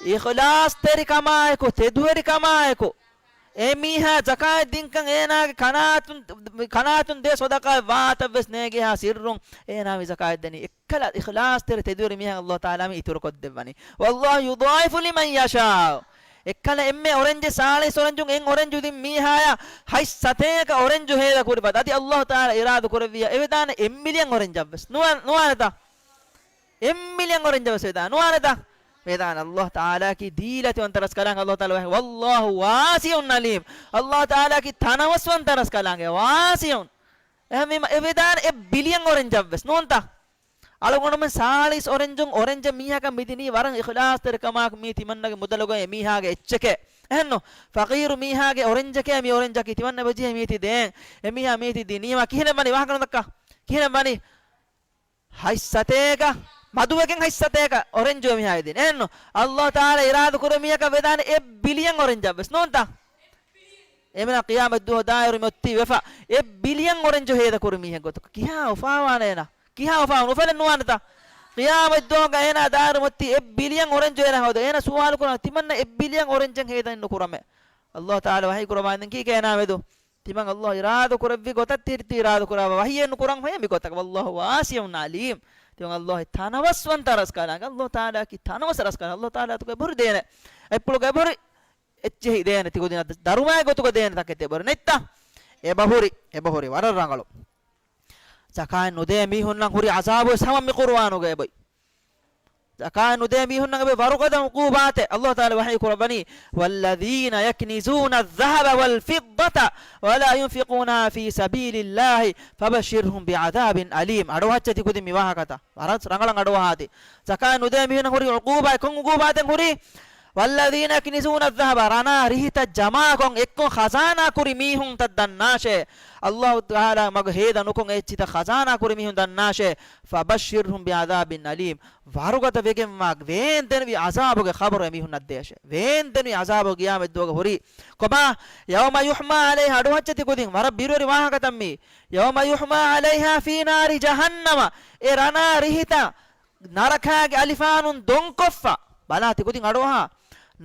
އިޚްލާޞްތެރިކަމާއެކު، ތެދުވެރިކަމާއެކު، އެ މީހާ ޒަކާތް ދިންކަން އޭނާގެ ކަނާތުން، ކަނާތުން ދޭ ޞަދަޤާތް ވާތަށް ވެސް ނޭގިހާ ސިއްރުން އޭނާ މި ޒަކާތް ދެނީ. އެއްކަލަ އިޚްލާޞްތެރި ތެދުވެރި މީހަކަށް ﷲ ތަޢާލާ މި އިތުރު ކޮށްދެއްވަނީ. وَاللَّهُ يُضَاعِفُ لِمَنْ يَشَاءُ. އެއްކަލަ އެންމެ އޮރެންޖެއް، ސާޅީސް އޮރެންޖުން އެއް އޮރެންޖު ދިން މީހާޔަށް ހަތް ސަތޭކަ އޮރެންޖު ހޭދަ ކުރި ފަދަ. އަދި ﷲ ތަޢާލާ އިރާދަ ކުރެއްވިއްޔާ އެ ވެދާނެ އެއް މިލިއަން އޮރެންޖަށް ވެސް. ނުވާ-، ނުވާނެތަ؟ އެއް މިލިއަން އޮރެންޖަށް ވެސް ވެދާނެ. ނުވާނެތަ؟ ވެދާނެ. ﷲ ތަޢާލާއަކީ ދީލަތިވަންތަ ރަސްކަލާނގެ. ﷲ ތަޢާލާ ވަޙީ، وَاللَّهُ وَاسِعٌ عَلِيمٌ. ﷲ ތަޢާލާއަކީ ތަނަވަސްވަންތަ ރަސްކަލާނގެ، وَاسِعٌ. އެހެންވީމަ އެ ވެދާނެ އެއް ބިލިއަން އޮރެންޖަށް ވެސް. ނޫންތަ؟ އަޅުގަނޑުމެން ސާޅީސް އޮރެންޖުން އޮރެންޖެއް މީހަކަށް މިދިނީ ވަރަށް އިޚްލާޞްތެރިކަމާއެކު، މީ ތިމަންނަގެ މުދަލުގައި އެމީހާގެ އެއްޗެކޭ. އެހެންނު؟ ފަޤީރު މީހާގެ އޮރެންޖެކޭ މި އޮރެންޖަކީ، ތިމަންނަ އެބަޖެހޭ މީތި ދޭން. އެމީހާ މީތި ދިނީމަ ކިހިނެއް ވަނީ؟ ވާހަކަ ނުދައްކާ. ކިހިނެއް ވަނީ؟ ހަތް ސަތޭކަ، މަދުވެގެން ހަތް ސަތޭކަ އޮރެންޖު އެމީހާ ދިނީ. އެހެންނު؟ ﷲ ތަޢާލާ އިރާދަ ކުރެއްވި މީހަކަށް ވެދާނެ އެއް ބިލިއަން އޮރެންޖަށް ވެސް. ނޫންތަ؟ އެމީހާ ޤިޔާމަތް ދުވަހު ދާއިރު މި އޮތީ ވެފަ އެއް ބިލިއަން އޮރެންޖު ހޭދަ ކުރި މީހެއް ގޮތުގަ. ކިހާ އުފާވާނެ އޭނާ؟ ކިހާ އުފާވާނެ؟ އުފަލެއް ނުވާނެތަ؟ ޤިޔާމަތް ދުވަހުގަ އޭނާ ދާއިރު މި އޮތީ އެއް ބިލިއަން އޮރެންޖު އޭނާ ހޯދަ. އޭނާ ސުވާލު ކުރާ ތިމަންނަ އެއް ބިލިއަން އޮރެންޖެއް ހޭދައިން ނުކުރަމޭ. ﷲ ތަޢާލާ ވަޙީ ކުރައްވާ ދެން ކީކޭ އޭނާ މެދު؟ ތިމަން ﷲ އިރާދަ ކުރެއްވި ގޮތަށް ތިރިތި އިރާދަ ކުރާ ވަޙީއެއް ނުކުރަން ހޮޔޭ މި ގޮތަކަށް. وَاللَّهُ وَاسِعٌ عَلِيمٌ. ތިމަން ﷲ ތަނަވަސްވަންތަ ރަސްކަލާނގެ. ﷲ ތަޢާލާއަކީ ތަނަވަސް ރަސްކަލާނގެ. ﷲ ތަޢާލާ އަތުގަ އެބަހުރި ދޭނެ. އެއްޕުޅުގަ އެބަހުރި އެއްޗެހި ދޭނެ. ތިކުދިން ދަރުމައެއް ގޮތުގަ ދޭނެ ތަކެތި އެބަހުރި. ނެތްތަ؟ އެބަހުރި، އެބަހުރި. ވަރަށް ރަނގަޅު. ޒަކާތް ނުދޭ މީހުންނަށް ހުރި ޢަޛާބު ވެސް ހަމަ މި ޤުރުއާނުގަ އެބައި. ޒަކާތް ނުދޭ މީހުންނަށް އެބައި ވަރުގަދަ ޢުޤޫބާތެއް. ﷲ ތަޢާލާ ވަޙީ ކުރައްވަނީ، وَالَّذِينَ يَكْنِزُونَ الذَّهَبَ وَالْفِضَّةَ وَلَا يُنْفِقُونَهَا فِي سَبِيلِ اللَّهِ فَبَشِّرْهُمْ بِعَذَابٍ أَلِيمٍ. އަޑުއަހައްޗޭ ތިކުދިން މި ވާހަކަތައް. ވަރަށް ރަނގަޅަށް އަޑުއަހާތި. ޒަކާތް ނުދޭ މީހުންނަށް ހުރި ޢުޤޫބާތް، ކޮން ޢުޤޫބާތެއް ހުރީ؟ وَالَّذِينَ يَكْنِزُونَ الذَّهَبَ، ރަނާ ރިހިތައް ޖަމާކޮށް އެއްކޮށް ޚަޒާނާ ކުރި މީހުންތައް ދަންނާށޭ. ﷲ ތަޢާލާ މަގު ހޭދަ ނުކޮށް އެ އެއްޗިތައް ޚަޒާނާ ކުރި މީހުން ދަންނާށޭ. فَبَشِّرْهُمْ بِعَذَابٍ أَلِيمٍ. ވަރުގަދަ ވެގެންވާ ވޭންދެންވި ޢަޛާބުގެ ޚަބަރު އެމީހުންނަށް ދޭށޭ. ވޭންދެންވި ޢަޛާބު ޤިޔާމަތް ދުވަހުގަ ހުރީ. ކޮބާ؟ يَوْمَ يُحْمَىٰ عَلَيْهَا، އަޑުއަހައްޗޭ ތިކުދިން، ވަރަށް ބިރުވެރި ވާހަކަތައް މީ. يَوْمَ يُحْمَىٰ عَلَيْهَا فِي نَارِ جَهَنَّمَ، އެ ރަނާ ރިހިތައް ނަރަކާގެ އަލިފާނުން ދޮންކޮށްފަ. ބަލާ ތިކުދިން އަޑުއަހާ.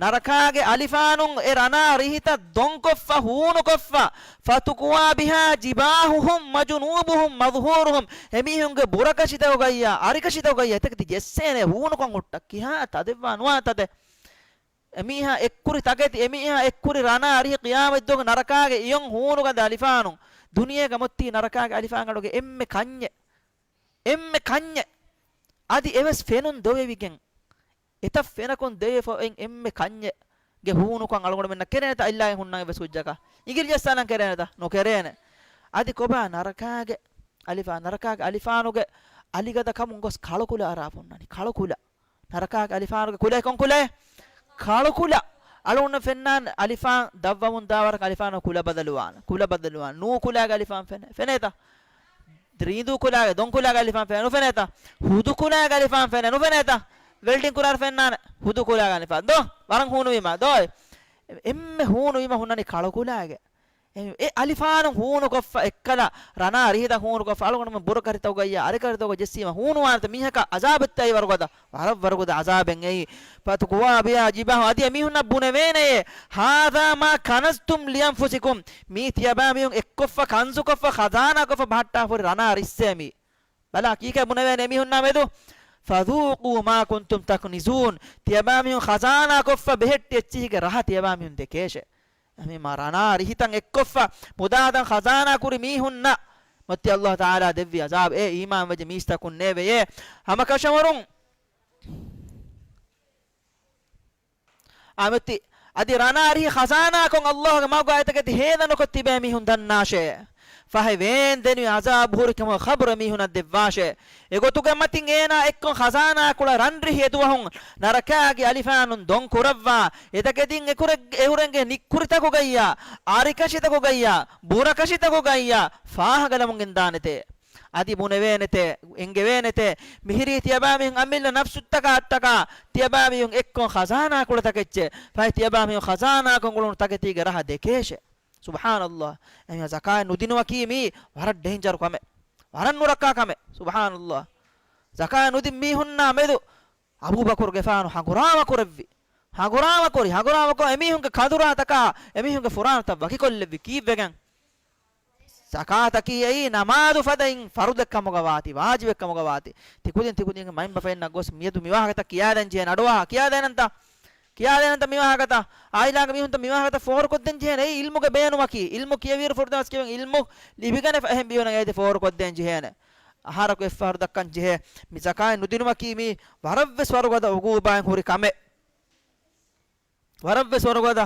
ނަރަކާގެ އަލިފާނުން އެ ރަނާ ރިހިތައް ދޮންކޮށްފަ، ހޫނުކޮށްފަ. فَتُكْوَىٰ بِهَا جِبَاهُهُمْ وَجُنُوبُهُمْ وَظُهُورُهُمْ. އެމީހުންގެ ބުރަކަށިތަކުގައްޔާ، އަރިކަށިތަކުގައްޔާ އެތަކެތި ޖެއްސޭނެ ހޫނުކޮށް ހުއްޓަ. ކިހާ ތަދެއްވާ ނުވާ ތަދެއް. އެމީހާ އެއްކުރި ތަކެތި، އެމީހާ އެއްކުރި ރަނާ ރިހި ޤިޔާމަތްދުވަހު ނަރަކާގެ އިޔޮން ހޫނުގަދަ އަލިފާނުން. ދުނިޔޭގަ މިއޮތީ ނަރަކާގެ އަލިފާން އަޑުގެ އެންމެ ކަންޏެއް. އެންމެ ކަންޏެއް. އަދި އެވެސް ފެނުން ދޮވެވިގެން، އެތައް ފެނަކުން ދެވިފަ އޮތް އެންމެ ކަންޏެއްގެ ހޫނުކޮށް އަޅުގަނޑުމެންނަށް ކެރޭނެތަ؟ އަތްލާގެން ހުންނަން އެއްވެސް ކުއްޖަކަށް. އިނގިލި ޖައްސާލަން ކެރޭނެތަ؟ ނުކެރޭނެ. އަދި ކޮބާ ނަރަކާގެ އަލިފާ، ނަރަކާގެ އަލިފާނުގެ އަލިގަދަ ކަމުން ގޮސް ކަޅުކުލަ އަރާ ހުންނަނީ. ކަޅުކުލަ. ނަރަކާގެ އަލިފާނުގެ ކުލައެއް ކޮން ކުލައެއް؟ ކަޅުކުލަ. އަޅުގަނޑު ފެންނާނެ އަލިފާން ދަށްވަމުން ދާވަރަކަށް އަލިފާނު ކުލަ ބަދަލުވާނެ. ކުލަ ބަދަލުވާނެ. ނޫ ކުލާގެ އަލިފާން ފެނޭ. ފެނޭތަ؟ ރީނދޫ ކުލާގެ، ދޮން ކުލާގެ އަލިފާން ފެނޭ. ނުފެނޭތަ؟ ހުދު ކުލާގެ އަލިފާން ފެނޭ. ނުފެނޭތަ؟ ވެލްޑިން ކުރާރު ފެންނާނެ ހުދު ކުލާގެ އަލިފާން. ދޯ؟ ވަރަށް ހޫނުވީމާ. ދޯ؟ އެ-، އެންމެ ހޫނުވީމަ ހުންނަނީ ކަޅުކުލާގެ. އެ، އެ އަލިފާނު ހޫނުކޮށްފަ އެއްކަލަ ރަނާ ރިހިތައް ހޫނުކޮށްފަ އަޅުގަނޑުމެން ބުރަކަށިތަކުގައްޔާ އަރިކަށިތަކުގަ ޖެއްސީމަ ހޫނުވާނެތަ މީހަކަށް އަޒާބެއްތަ އެއީ ވަރުގަދަ؟ ވަރަށް ވަރުގަދަ އަޒާބެއް އެއީ. فَتُكْوَىٰ بِهَا جِبَاهُهُمْ، އަދި އެމީހުންނަށް ބުނެވޭނެޔޭ، هَٰذَا مَا كَنَزْتُمْ لِأَنْفُسِكُمْ، މީ ތިޔަބައިމީހުން އެއްކޮށްފަ ކަންޒުކޮށްފަ ޚަޒާނާކޮށްފަ ބަހައްޓާފަ ހުރި ރަނާ ރިއްސޭ މީ. ބަލާ ކީކޭ ބުނެވޭނެ އެމީހުންނާ މެދު؟ فَذُوقُوا مَا كُنْتُمْ تَكْنِزُونَ، ތިޔަބައިމީހުން ޚަޒާނާކޮށްފަ ބެހެއްޓި އެއްޗިހިގެ ރަހަ ތިޔަބައިމީހުން ދެކޭށޭ. އެހެންވީމާ ރަނާ ރިހިތައް އެއްކޮށްފަ މުދާތައް ޚަޒާނާ ކުރި މީހުންނަށް މަތި ﷲ ތަޢާލާ ދެއްވި ޢަޒާބު އެ އީމާންވެއްޖެ މީސްތަކުންނޭވެޔޭ. ހަމަކަށަވަރުން އާމެތި، އަދި ރަނާ ރިހި ޚަޒާނާކޮށް ﷲގެ މަގުގަ އެތަކެތި ހޭދަނުކޮށް ތިބޭ މީހުން ދަންނާށޭ. ފަހެ ވޭންދެނިވި އަޒާބު ހުރިކަމުގެ ޚަބަރު އެމީހުނަށް ދެއްވާށޭ. އެގޮތުގެ މަތިން އޭނާ އެއްކޮށް ޚަޒާނާކުޅަ ރަންރިހި އެދުވަހުން ނަރަކާގެ އަލިފާނުން ދޮން ކުރައްވާ، އެތަކެތިން އެކުރެ-، އެހުރެންގެ ނިއްކުރިތަކުގައްޔާ، އަރިކަށިތަކުގައްޔާ، ބުރަކަށިތަކުގައްޔާ ފާހަގަލަމުން ގެންދާނެތޭ. އަދި ބުނެވޭނެތޭ، އެނގެވޭނެތޭ، މިހިރީ ތިޔަބާމީހުން އަމިއްލަ ނަފްސުތަކާ އަށްޓަކާ، ތިޔަބާމީހުން އެއްކޮށް ޚަޒާނާކުޅަތަކެއްޗޭ. ފަހެ ތިޔަބާމީހުން ޚަޒާނާކޮށް އުޅުނު ތަކެތީގެ ރަހަ ދެކޭށޭ. ސުބްޙާނައްލާހް. އެމީހާ ޒަކާތް ނުދިނުމަކީ މީ ވަރަށް ޑޭންޖަރު ކަމެއް. ވަރަށް ނުރައްކާ ކަމެއް. ސުބްޙާނައްލާހް. ޒަކާތް ނުދިން މީހުންނާ މެދު އަބޫބަކުރުގެފާނު ހަނގުރާމަ ކުރެއްވި. ހަނގުރާމަ ކުރި، ހަނގުރާމަ ކޮށް އެމީހުންގެ ކަނދުރާތަކާ، އެމީހުންގެ ފުރާނަތައް ވަކިކޮށްލެއްވި. ކީއްވެގެން؟ ޒަކާތަކީ އެއީ ނަމާދު ފަދައިން ފަރުދެއް ކަމުގަ ވާތީ، ވާޖިބެއް ކަމުގަ ވާތީ. ތިކުދިން ތިކުދިންގެ މައިންބަފައިންނަށް ގޮސް މިއަދު މިވާހަކަތައް ކިޔާދޭން ޖެހޭނެ. އަޑުއަހާ، ކިޔާދޭނަންތަ؟ ކިޔާދޭނަންތަ މިވާހަކަތައް؟ އާއިލާގެ މީހުންތައް މިވާހަކަތައް ފޯރުކޮށްދޭން ޖެހޭނެ. އެއީ އިލްމުގެ ބޭނުމަކީ. އިލްމު ކިޔެވިއިރު ފުރަތަމަ އަސްކެވެން އިލްމު ލިބިގަނެފަ އެހެން ބިޔުނަ އޭތި ފޯރުކޮށްދޭން ޖެހޭނެ. އަހަރަކު އެއްފަހަރު ދައްކަން ޖެހޭ. މި ޒަކާތް ނުދިނުމަކީ މީ ވަރަށްވެސް ވަރުގަދަ އުގޫބާއެއް ހުރި ކަމެއް. ވަރަށްވެސް ވަރުގަދަ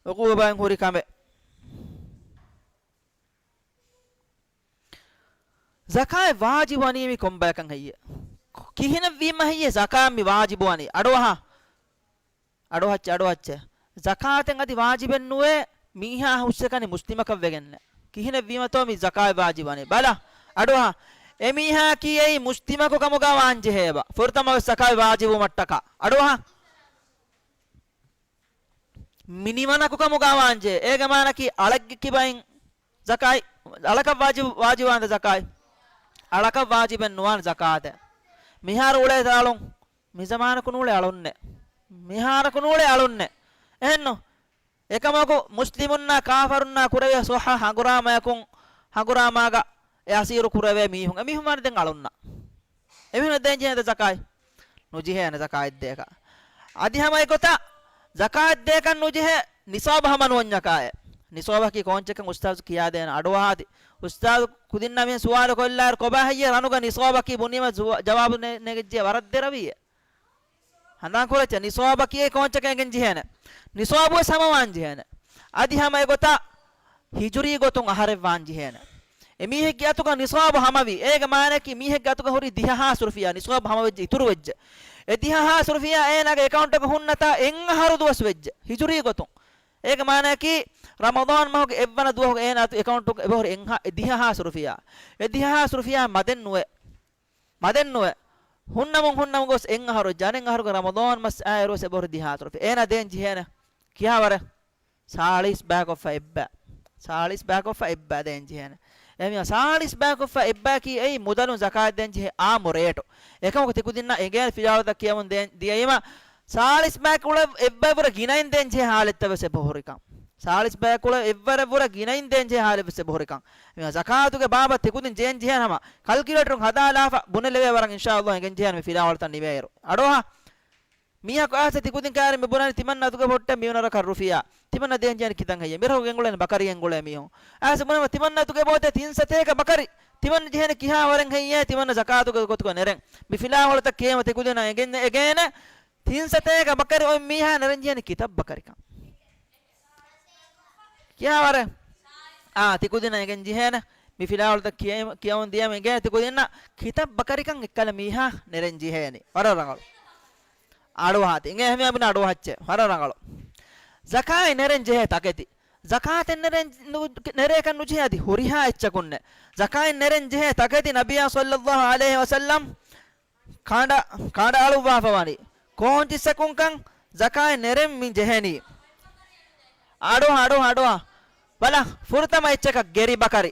އުގޫބާއެއް ހުރި ކަމެއް. ޒަކާތް ވާޖިބު ވަނީ މި ކޮންބަޔަކަށް ހެއްޔޭ؟ ކިހިނެއް ވީމަ ހެއްޔޭ ޒަކާތް މި ވާޖިބު ވަނީ؟ އަޑުއަހާ. އަޑުއަހައްޗެ، އަޑުއަހައްޗެ. ޒަކާތެއް އަދި ވާޖިބެއް ނުވޭ، މީހާ ހުސްއެކަނި މުސްލިމަކަށް ވެގެންނެއް. ކިހިނެއް ވީމަތޯ މި ޒަކާތް ވާޖިބު ވަނީ؟ ބަލަ، އަޑުއަހާ. އެމީހާ ކީއީ މުސްލިމަކު ކަމުގަ ވާން ޖެހޭބަ. ފުރަތަމަ ވެސް ޒަކާތް ވާޖިބު ވުމަށްޓަކާ. އަޑުއަހާ. މިނިވަނަކު ކަމުގަ ވާންޖެ. އޭގެ މާނަކީ އަޅެއްގެ ކިބައިން ޒަކާތް، އަޅަކަށް ވާޖިބު، ވާޖިބުވާންދެ ޒަކާތް. އަޅަކަށް ވާޖިބެއް ނުވާން ޒަކާތެއް. މިހާރު އުޅޭ އަޅުން. މިޒަމާނަކު ނޫޅޭ އަޅުންނެއް. މިހާރަކު ނޫޅޭ އަޅުންނެއް. އެހެންނު. އެކަމަކު މުސްލިމުންނާ ކާފަރުންނާ ކުރެވޭ ސޮއްހަ ހަނގުރާމަޔަކުން، ހަނގުރާމާގަ އެ އަސީރު ކުރެވޭ މީހުން. އެމީހުން ވާނެ ދެން އަޅުންނަށް. އެމީހުން ދޭން ޖެހޭނެ ޒަކާތް؟ ނުޖެހޭނެ ޒަކާތް ދޭކަށް. އަދި ހަމަ އެގޮތަށް ޒަކާތް ދޭކަށް ނުޖެހޭ ނިޞާބު ހަމަ ނުވަންޏަކާއެ. ނިޞާބަކީ ކޯންޗަކަށް އުސްތާޒު ކިޔާދޭނެ އަޑުއަހާތި. އުސްތާޒު ކުދިންނަށް މިހެން ސުވާލު ކޮށްލާއިރު ކޮބާ ހެއްޔޭ ރަނުގެ ނިޞާބަކީ ބުނީމަ ޒުވާ-، ޖަވާބު ނެ-، ނެގެއްޖެ ވަރަށް ދެރަވީއޭ. ހަނދާން ކުރައްޗަ ނިޞާބަކީ އެ ކޯންޗަކަށް އެނގެން ޖެހޭނެ. ނިޞާބު ވެސް ހަމަވާން ޖެހޭނެ. އަދި ހަމަ އެގޮތަށް ހިޖުރީ ގޮތުން އަހަރެއް ވާން ޖެހޭނެ. އެމީހެއްގެ އަތުގަ ނިޞާބު ހަމަވި. އޭގެ މާނައަކީ މީހެއްގެ އަތުގަ ހުރި ދިހަ ހާސް ރުފިޔާ ނިޞާބު ހަމަވެއްޖެ، އިތުރުވެއްޖެ. އެ ދިހަ ހާސް ރުފިޔާ އޭނާގެ އެކައުންޓަކަށް ހުންނަތާ އެއް އަހަރު ދުވަސް ވެއްޖެ. ހިޖުރީ ގޮތުން. އޭގެ މާނައަކީ ރަމަޟާން މަހުގެ އެއްވަނަ ދުވަހުގަ އޭނާ އަތު އެކައުންޓު އެބަހުރި އެއް ހާ-، އެ ދިހަ ހާސް ރުފިޔާ. އެ ދިހަ ހާސް ރުފިޔާ މަދެއް ނުވެ. މަދެއް ނުވެ. ހުންނަމުން ހުންނަމުން ގޮސް އެއް އަހަރު ވެއްޖެ. އަނެއް އަހަރުގެ ރަމަޟާން މަސް އާއިރު ވެސް އެބަހުރި ދިހަ ހާސް ރުފިޔާ. އޭނާ ދޭން ޖެހޭނެ ކިހާވަރެއް؟ ސާޅީސް ބައިކޮށްފަ އެއްބަ. ސާޅީސް ބައިކޮށްފަ އެއްބަ ދޭން ޖެހޭނެ. އެހެންވީމަ ސާޅީސް ބައިކޮށްފަ އެއްބައަކީ އެއީ މުދަލުން ޒަކާތް ދޭން ޖެހޭ އާއްމު ރޭޓު. އެކަމަކު ތިކުދިންނަށް އެނގޭނެ ފިލާވަޅުތައް ކިޔަމުން ދޭން ދިޔައީމަ، ސާޅީސް ބައިކުޅަ އެއްބައި ވުރެ ގިނައިން ދޭން ޖެހޭ ހާލަތްތައް ވެސް އެބަހުރިކަން. ސާޅީސް ބައިކުޅަ އެއްވަރެއް ވުރެ ގިނައިން ދޭން ޖެހޭ ހާލަތް ވެސް އެބަހުރިކަން. އެހެންވީމަ ޒަކާތުގެ ބާބަ ތިކުދިން ޖޭން ޖެހޭނެ ހަމަ ކަލްކިއުލޭޓަރުން ހަދާލާފަ ބުނެލެވޭ ވަރަށް އިންޝާﷲ އެނގެން ޖެހޭނެ މި ފިލާވަޅުތައް ނިމޭއިރު. އަޑުއަހާ. މީހަކު އައިސް ތިކުދިން ކައިރި މި ބުނަނީ ތިމަންނަ އަތުގެ ބޮއްޓެއް މި އުނަރަކަށް ރުފިޔާ. ތިމަންނަ ދޭން ޖެހޭނެ ކިތަން ހެއްޔޭ؟ މިރަހު ގެންގުޅޭނެ ބަކަރި ގެންގުޅޭ މީހުން. އައިސް ބުނަމަ ތިމަންނަ އަތުގެ ބޯތެ ތިން ސަތޭކަ ބަކަރި. ތިމަންނަ ޖެހޭނެ ކިހާ ވަރެއް ހެއްޔޭ ތިމަންނަ ޒަކާތުގެ ގޮތުގަ ނެރެން. މި ފިލާވަޅުތައް ކިޔައިމަ ތިކުދިންނަށް އެނގެން އެގޭނެ ތިން ސަތޭކަ ބަކަރި އޮތް މީހާ ނެރެން ޖެހޭނެ ކިތައް ބަކަރިކަން. ކިހާވަރެއް؟ އާ، ތިކުދިންނަށް އެނގެން ޖެހޭނެ. މި ފިލާވަޅުތައް ކިޔައި-، ކިޔަމުން ދިޔަމަ އެނގޭނެ ތިކުދިންނަށް ކިތައް ބަކަރިކަން އެއްކަލަ މީހާ ނެރެން ޖެހޭނެ. ވަރަށް ރަނގަޅު. އަޑުއަހާތި. އިނގޭ އެހެންވީމަ ބުނެ އަޑުއަހައްޗޭ. ވަރަށް ރަނގަޅު. ޒަކާތް ނެރެން ޖެހޭ ތަކެތި. ޒަކާތެއް ނެރެން ނު-، ނެރޭކަށް ނުޖެހޭ އަދި ހުރިހާ އެއްޗަކުންނެއް. ޒަކާތް ނެރެން ޖެހޭ ތަކެތި ނަބިއްޔާ ޞައްލައްލާހު ޢަލައިހި ވަސައްލަމް ކަނޑަ-، ކަނޑައަޅުއްވާފަ ވަނީ. ކޯން ޗިއްސަކުންކަން ޒަކާތް ނެރެން މި ޖެހެނީ. އަޑުއަހާ، އަޑުއަހާ، އަޑުއަހާ. ބަލަ، ފުރަތަމަ އެއްޗަކަށް ގެރި ބަކަރި.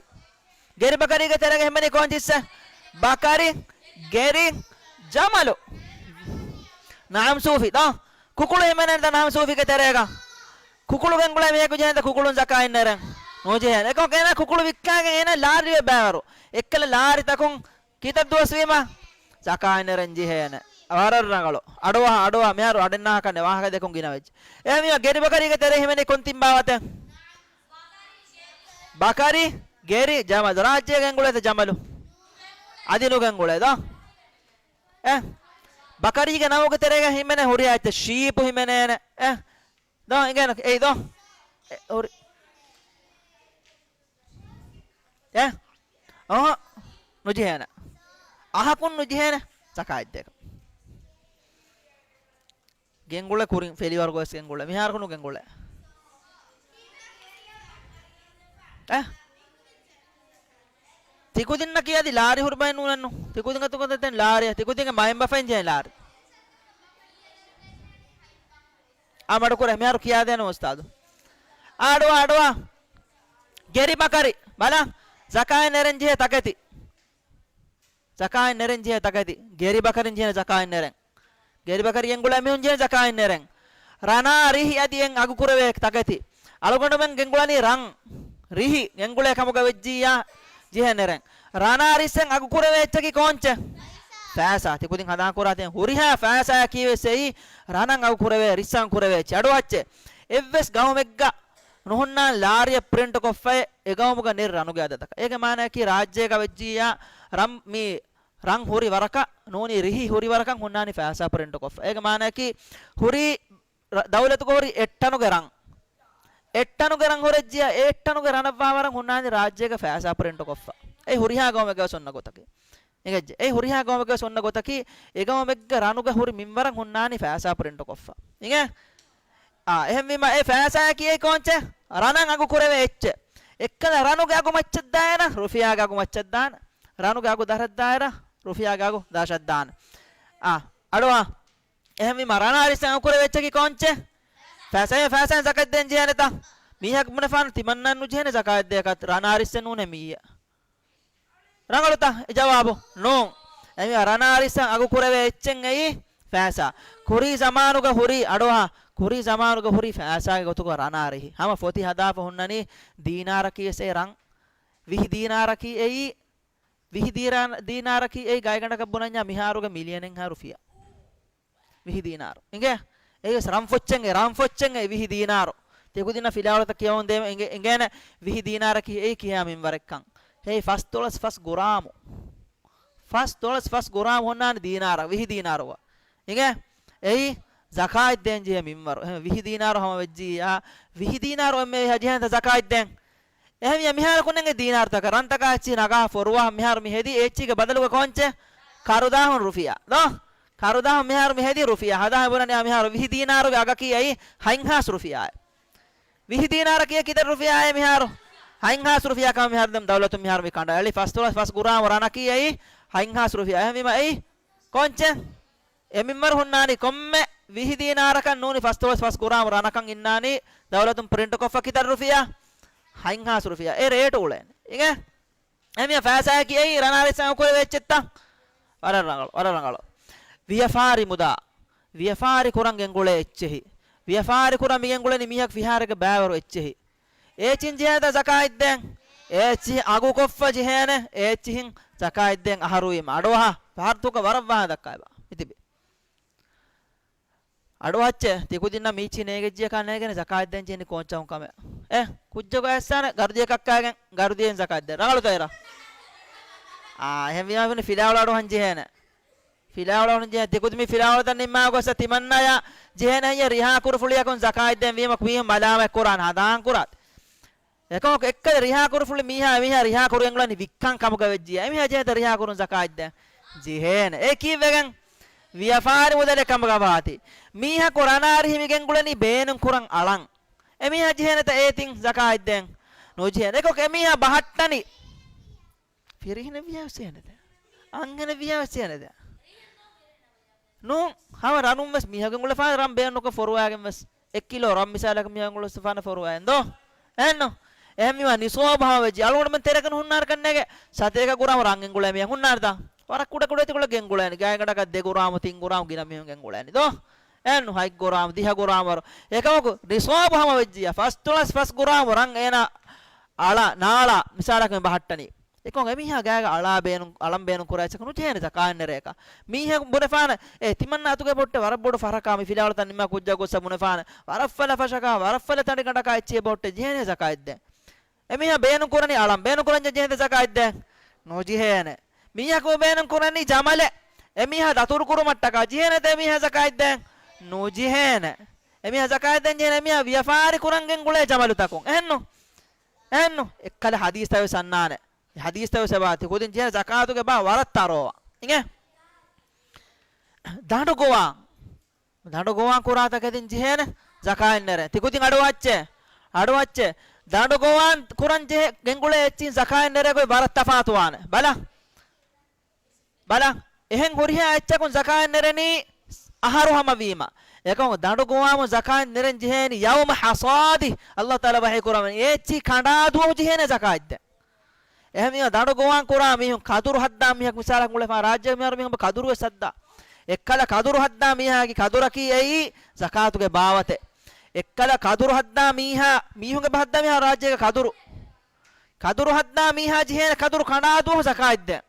ގެރި ބަކަރީގެ ތެރޭގަ ހިމެނީ ކޯން ޗިއްސެއް؟ ބަކަރި، ގެރި، ޖަމަލު. ނަޢަމް ސޫފި، ދޯ؟ ކުކުޅު ހިމެނޭނެތަ ނަޢަމް ސޫފީގެ ތެރޭގަ؟ ކުކުޅު ގެންގުޅޭ މީހަކު ޖެހޭނެތަ ކުކުޅުން ޒަކާތް ނެރެން؟ ނުޖެހޭނެ. އެކަމަކު އޭނާ ކުކުޅު ވިއްކާގެން އޭނާ ލާރި ވެ ބައިވަރު. އެއްކަލަ ލާރިތަކުން ކިތައް ދުވަސް ވީމަ؟ ޒަކާތް ނެރެން ޖެހޭނެ. ވަރަށް ރަނގަޅު. އަޑުއަހާ، އަޑުއަހާ، މިހާރު އަޑެއް ނާކަން ވާހަކަ ދެކުން ގިނަވެއްޖެ. އެހެންވީމަ ގެރި ބަކަރީގެ ތެރޭ ހިމެނީ ކޮން ތިން ބާވަތެއް؟ ބަކަރި، ގެރި، ޖަމަލު. ރާއްޖޭގަ ގެންގުޅޭތަ ޖަމަލު؟ އަދި ނުގެންގުޅޭ ދޯ؟ އެ؟ ބަކަރީގެ ނަމުގެ ތެރޭގަ ހިމެނޭ ހުރިހާ އެއްޗެއް، ޝީޕު ހިމެނޭނެ. އެ؟ ދޯ އިނގޭނު، އެއީ ދޯ. އެ، ހުރި. އެ؟ އަހަ. ނުޖެހޭނެ. އަހަކުން ނުޖެހޭނެ ޒަކާތް ދޭކަށް. ގެންގުޅޭ ކުރިން ފެލިވަރުގަވެސް ގެންގުޅޭ. މިހާރަކު ނުގެންގުޅޭ. އެ؟ ތިކުދިންނަކީ އަދި ލާރި ހުރި ބައެއް ނޫނެއްނު. ތިކުދިން އަތުގަ ދެތެން ލާރިއެއް. ތިކުދިންގެ މައިންބަފައިން ޖެހޭ ލާރި. އާ، މަޑުކުރޭ. މިހާރު ކިޔާދޭނަމޭ އުސްތާދު. އަޑުއަ، އަޑުއަ. ގެރިބަކަރި. ބަލަ. ޒަކާތް ނެރެން ޖެހޭ ތަކެތި. ޒަކާތް ނެރެން ޖެހޭ ތަކެތި. ގެރިބަކަރިން ޖެހޭ ޒަކާތް ނެރެން. ގެރިބަކަރި ގެންގުޅޭ މީހުން ޖެހޭ ޒަކާތް ނެރެން. ރަނާ ރިހި އަދި އެއް އަގުކުރެވޭ ތަކެތި. އަޅުގަނޑުމެން ގެންގުޅަނީ ރަން، ރިހި ގެންގުޅޭ ކަމުގަ ވެއްޖިއްޔާ ޖެހޭ ނެރެން. ރަނާ ރިއްސެން އަގުކުރެވޭ އެއްޗަކީ ކޯންޗެއް؟ ފައިސާ. ތިކުދިން ހަނދާން ކުރާތި ހުރިހާ ފައިސާއަކީ ވެސް އެއީ ރަނަށް އަގުކުރެވޭ، ރިއްސަން ކުރެވޭ އެއްޗެއް. އަޑުއައްޗެއް. އެއްވެސް ގައުމެއްގަ ނުހުންނާނެ ލާރިއެއް ޕްރިންޓް ކޮށްފައި އެ ގައުމުގަ ނެތް ރަނުގެ އަދަދަކަށް. އޭގެ މާނައަކީ ރާއްޖޭގަ ވެއްޖިއްޔާ ރަން މި ރަން ހުރި ވަރަކަށް ނޫނީ ރިހި ހުރި ވަރަކަށް ހުންނާނީ ފައިސާ ޕްރިންޓް ކޮށްފަ. އޭގެ މާނައަކީ ހުރީ ރަ-، ދައުލަތުގަ ހުރި އެއް ޓަނުގެ ރަން. އެއް ޓަނުގެ ރަން ހުރެއްޖިއްޔާ އެއް ޓަނުގެ ރަނަށްވާ ވަރަށް ހުންނާނީ ރާއްޖޭގަ ފައިސާ ޕްރިންޓް ކޮށްފަ. އެ ހުރިހާ ގައުމެއްގަވެސް އޮންނަ ގޮތަކީ. އެނގެއްޖެ. އެ ހުރިހާ ގައުމެއްގަވެސް އޮންނަ ގޮތަކީ އެ ގައުމެއްގެ ރަނުގަ ހުރި މިންވަރަށް ހުންނާނީ ފައިސާ ޕްރިންޓް ކޮށްފަ. އިނގޭ؟ އާ، އެހެންވީމަ އެ ފައިސާއަކީ އެއީ ކޯންޗެއް؟ ރަނަށް އަގު ކުރެވޭ އެއްޗެއް. އެއްކަލަ ރަނުގެ އަގު މައްޗަށް ދާއިރަށް ރުފިޔާގެ އަގު މައްޗަށް ދާނެ. ރަނުގެ އަގު ދަށަށް ދާއިރަށް ރުފިޔާގެ އަގު ދަށަށް ދާނެ. އާ، އަޑުއާ. އެހެންވީމަ ރަނާ ރިއްސަން އަގު ކުރެވޭ އެއްޗަކީ ކޯންޗެއް؟ ފައިސާ، ފައިސާއިން ޒަކާތް ދޭން ޖެހޭނެތަ؟ މީހަކު ބުނެފާނެ ތިމަންނައަށް ނުޖެހޭނެ ޒަކާތް ދޭކަށް، ރަނާ ރިއްސެއް ނޫނޭ މިއީ. ރަނގަޅުތަ އެ ޖަވާބު؟ ނޫން. އެމީ ރަނާ ރިއްސަން އަގު ކުރެވޭ އެއްޗެއް އެއީ ފައިސާ. ކުރީ ޒަމާނުގަ ހުރީ އަޑުއަހާ، ކުރީ ޒަމާނުގަ ހުރީ ފައިސާގެ ގޮތުގަ ރަނާ ރިހި. ހަމަ ފޮތި ހަދާފަ ހުންނަނީ ދީނާރަކީ ވެސް އެ ރަން. ވިހި ދީނާރަކީ އެއީ، ވިހި ދީރާ-، ދީނާރަކީ އެއީ ގާތްގަނޑަކަށް ބުނަންޏާ މިހާރުގެ މިލިއަނެއްހާ ރުފިޔާ. ވިހި ދީނާރު. އިނގޭ؟ އެއީ ވެސް ރަން ފޮއްޗެއް އެ، ރަން ފޮއްޗެއް އެ ވިހި ދީނާރު. ތިކުދިންނަށް ފިލާވަޅުތައް ކިޔަވަން ދޭ އެނގޭ-، އެނގޭނެ ވިހި ދީނާރަކީ އެއީ ކިހާ މިންވަރެއްކަން. ހޭ، ފަސް ދޮޅަސް ފަސް ގުރާމު. ފަސް ދޮޅަސް ފަސް ގުރާމު ހުންނާނެ ދީނާރަށް، ވިހި ދީނާރުގަ. އިނގޭ؟ އެއީ ޒަކާތް ދޭން ޖެހޭ މިންވަރު. އެހެން ވިހި ދީނާރު ހަމަ ވެއްޖިއްޔާ، ވިހި ދީނާރު އެންމެ ވިހަ ޖެހޭނެތަ ޒަކާތް ދޭން؟ އެހެންވިޔަ މިހާރަކުން އެނގޭ ދީނާރުތަކަށް، ރަންތަކާ އެއްޗިހި ނަގާ ފޮރުވާ މިހާރު މި ހެދީ އެ އެއްޗީގެ ބަދަލުގަ ކޯންޗެއް؟ ކަރުދާހުން ރުފިޔާ. ދޯ؟ ކަރުދާހުން މިހާރު މި ހެދީ ރުފިޔާ. ހަދާ ބުނަނީ މިހާރު ވިހި ދީނާރުގެ އަގަކީ އެއީ ހަތްހާސް ރުފިޔާއެއް. ވިހި ދީނާރަކީ ކިތައް ރުފިޔާއެއް މިހާރު؟ ހަތްހާސް ރުފިޔާ ކަމަށް މިހާރު ދެން ދައުލަތުން މިހާރު މި ކަނޑައެޅި. ފަސް ދޮޅަސް ފަސް ގުރާމު ރަނަކީ އެއީ ހަތްހާސް ރުފިޔާ. އެހެންވީމަ އެއީ ކޯންޗެއް؟ އެ މިންވަރު ހުންނާނީ ކޮންމެ ވިހި ދީނާރަކަށް ނޫނީ ފަސް ދޮޅަސް ފަސް ގުރާމު ރަނަކަށް އިންނާނީ ދައުލަތުން ޕްރިންޓް ކޮށްފަ ކިތައް ރުފިޔާ؟ ހަތްހާސް ރުފިޔާ. އެ ރޭޓު އުޅޭނެ. އިނގޭ؟ އެމީހާ ފައިސާއަކީ އެއީ ރަނާ ރިއްސަން އަގުކުރެވޭ އެއްޗެއްތަ؟ ވަރަށް ރަނގަޅު، ވަރަށް ރަނގަޅު. ވިޔަފާރި މުދާ. ވިޔަފާރި ކުރަން ގެންގުޅޭ އެއްޗެހި. ވިޔަފާރި ކުރަން މި ގެންގުޅެނީ މީހަކު ފިހާރައިގެ ބައިވަރު އެއްޗެހި. އޭޗިން ޖެހޭތަ ޒަކާތް ދޭން؟ އޭޗި އަގުކޮށްފަ ޖެހޭނެ، އޭޗިހިން ޒަކާތް ދޭން އަހަރުވީމަ. އަޑުއަހާ، ފަހަރުތަކަށް ވަރަށް ވާހަކަ ދައްކާ އެބަ. މިތިބި. އަޑުއައްޗެ، ތިކުދިންނަށް މީޗި ނޭގެއްޖިޔަކާ ނޭގެނެ ޒަކާތް ދޭން ޖެހެނީ ކޯންޗަކުން ކަމެއް. އެ، ކުއްޖަކު އައްސާނެ، ގަރުދިޔަ ކައްކާގެން ގަރުދިޔައިން ޒަކާތް ދޭ. ރަނގަޅުތަ އޭރަށް؟ އާ، އެހެން ވީމަ ފިލާވަޅު އަޑުއަހަން ޖެހޭނެ. ފިލާވަޅު އަޑުއހަން ޖެހޭ. ތިކުދިން މި ފިލާވަޅުތައް ނިންމާ ގޮއްސަ ތިމަންނަޔަށް ޖެހޭނެ ހެއްޔެ ރިހާ ކުރުފުޅިއަކުން ޒަކާތް ދޭން ވީމަ ކުއީ މަލާމަތް ކުރާން ހަނދާން ކުރާތި. އެކަމަކު އެއްކަލަ ރިހާ ކުރުފުޅި މީހާ، މީހާ ރިހާ ކުރު ގެންގުޅެނީ ވިއްކަން ކަމުގަ ވެއްޖިއްޔާ. އެމީހާ ޖެހޭތަ ރިހާ ކުރުން ޒަކާތް ދޭން؟ ޖެހޭނެ. އެ ކީއްވެގެން؟ ވިޔަފާރި މުދަލެއް ކަމުގަ ވާތީ. މީހަކު ރަނާ ރިހި މި ގެންގުޅެނީ ބޭނުން ކުރަން އަޅަން. އެމީހާ ޖެހޭނެތަ އޭތިން ޒަކާތް ދޭން؟ ނުޖެހޭނެ. އެކަމަކު އެމީހާ ބަހައްޓަނީ. ފިރިހެނެއް ވިޔާ ވެސް ޖެހޭނެތަ؟ އަންހެނެއް ވިޔާ ވެސް ޖެހޭނެތަ؟ ނޫން، ހަމަ ރަނުން ވެސް މީހަކު ގެންގުޅެފާނެ ރަން ބޭނުންކޮށް ފޮރުވާގެން ވެސް އެއް ކިލޯ ރަން މިސާލަކަށް މީހަކު ގެންގުޅެފާނެ ފޮރުވާގެން ދޯ؟ އެހެންނު؟ އެހެންވީމަ ނިސާބު ހަމަ ވެއްޖެ. އަޅުގަނޑުމެން ތެރެކަން ހުންނާނެ ކަންނޭގެ ސަތޭކަ ގުރާމު ރަން ގެންގުޅޭ މީހަކު ހުންނާނެތަ؟ ވަރަށް ކުޑަ ކުޑަ އެތިކޮޅެއް ގެންގުޅޭނެ. ގާތްގަނޑަކަށް ދެ ގުރާމު ތިން ގުރާމު ގިނަ މީހުން ގެންގުޅޭނެ ދޯ؟ އެހެންނު؟ ހަތް ގުރާމު ދިހަ ގުރާމު ވަރު. އެކަމަކު ނިސާބު ހަމަ ވެއްޖިއްޔާ ފަސް ދޮޅަސް ފަސް ގުރާމު ރަން އޭނާ އަޅާ ނާޅާ މިސާލަކަށް މި ބަހައްޓަނީ. އެކަމަކު އެމީހާ ގާގަ އަޅާ ބޭނުން، އަޅަން ބޭނުން ކުރާ އެއްޗަކަށް ނުޖެހޭނެ ޒަކާތް ނެރޭކަށް. މީހަކު ބުނެފާނެ، އޭ، ތިމަންނަ އަތުގެ ބޮއްޓެއް ވަރަށް ބޮޑު ފަހަރަކާ މި ފިލާވަޅުތައް ނިންމާ ކުއްޖާ ގޮއްސަ ބުނެފާނެ. ވަރަށް ފަލަ ފަށަކާ، ވަރަށް ފަލަ ތަނޑިގަނޑަކާ އެއްޗެހި ބޮއްޓެއް ޖެހޭނެ ޒަކާތް ދޭން. އެމީހާ ބޭނުން ކުރަނީ އަޅަން. ބޭނުން ކުރަންޏާ ޖެހޭނެ ޒަކާތް ދޭން؟ ނުޖެހޭނެ. މީހަކު ބޭނުން ކުރަނީ ޖަމަލެއް. އެމީހާ ދަތުރު ކުރުމަށްޓަކާ ޖެހޭނެތަ އެމީހާ ޒަކާތް ދޭން؟ ނުޖެހޭނެ. އެމީހާ ޒަކާތް ދޭން ޖެހޭނެ އެމީހާ ވިޔަފާރި ކުރަން ގެންގުޅޭ ޖަމަލުތަކުން. އެހެންނު؟ އެހެންނު؟ އެއްކަލަ ޙަދީޘްތައް ވެސް އަންނާނެ. ޙަދީޘްތައް ވެސް އެބާ ތި ކުދިން ޖެހޭނެ ޒަކާތުގެ ބާ ވަރަށް ތަރޯވާ. އިނގޭ؟ ދަނޑު ގޮވާ. ދަނޑު ގޮވާން ކުރާ ތަކެތިން ޖެހޭނެ ޒަކާތް ނެރޭ. ތި ކުދިން އަޑުއައްޗޭ. އަޑުއައްޗޭ. ދަނޑު ގޮވާން ކުރަން ޖެހޭ ގެންގުޅޭ އެއްޗިން ޒަކާތް ނެރޭ ގޮތް ވަރަށް ތަފާތުވާނެ. ބަލަ. ބަލަ، އެހެން ހުރިހާ އެއްޗަކުން ޒަކާތް ނެރެނީ އަހަރު ހަމަވީމަ. އެކަމު ދަނޑު ގޮވާމުން ޒަކާތް ނެރެން ޖެހޭނީ ޔައުމަ ޙަޞާދި. ﷲ ތަޢާލާ ވަޙީ ކުރައްވަނީ އެ އެއްޗި ކަނޑާ ދުވަހު ޖެހޭނެ ޒަކާތް ދޭން. އެހެންވީމަ ދަނޑު ގޮވާން ކުރާ މީހުން ކަދުރު ހައްދާ މީހަކު މިސާލަކަށް އުޅެފާ ރާއްޖޭގެ މިހާރު މީހުން ކަދުރު ވެސް ހައްދާ. އެއްކަލަ ކަދުރު ހައްދާ މީހާގެ ކަދުރަކީ އެއީ ޒަކާތުގެ ބާވަތެއް. އެއްކަލަ ކަދުރު ހައްދާ މީހާ، މީހުންގެ ބަހައްދާ މީހާ ރާއްޖޭގެ ކަދުރު. ކަދުރު ހައްދާ މީހާ ޖެހޭނެ ކަދުރު ކަނޑާ ދުވަހު ޒަކާތް ދޭން.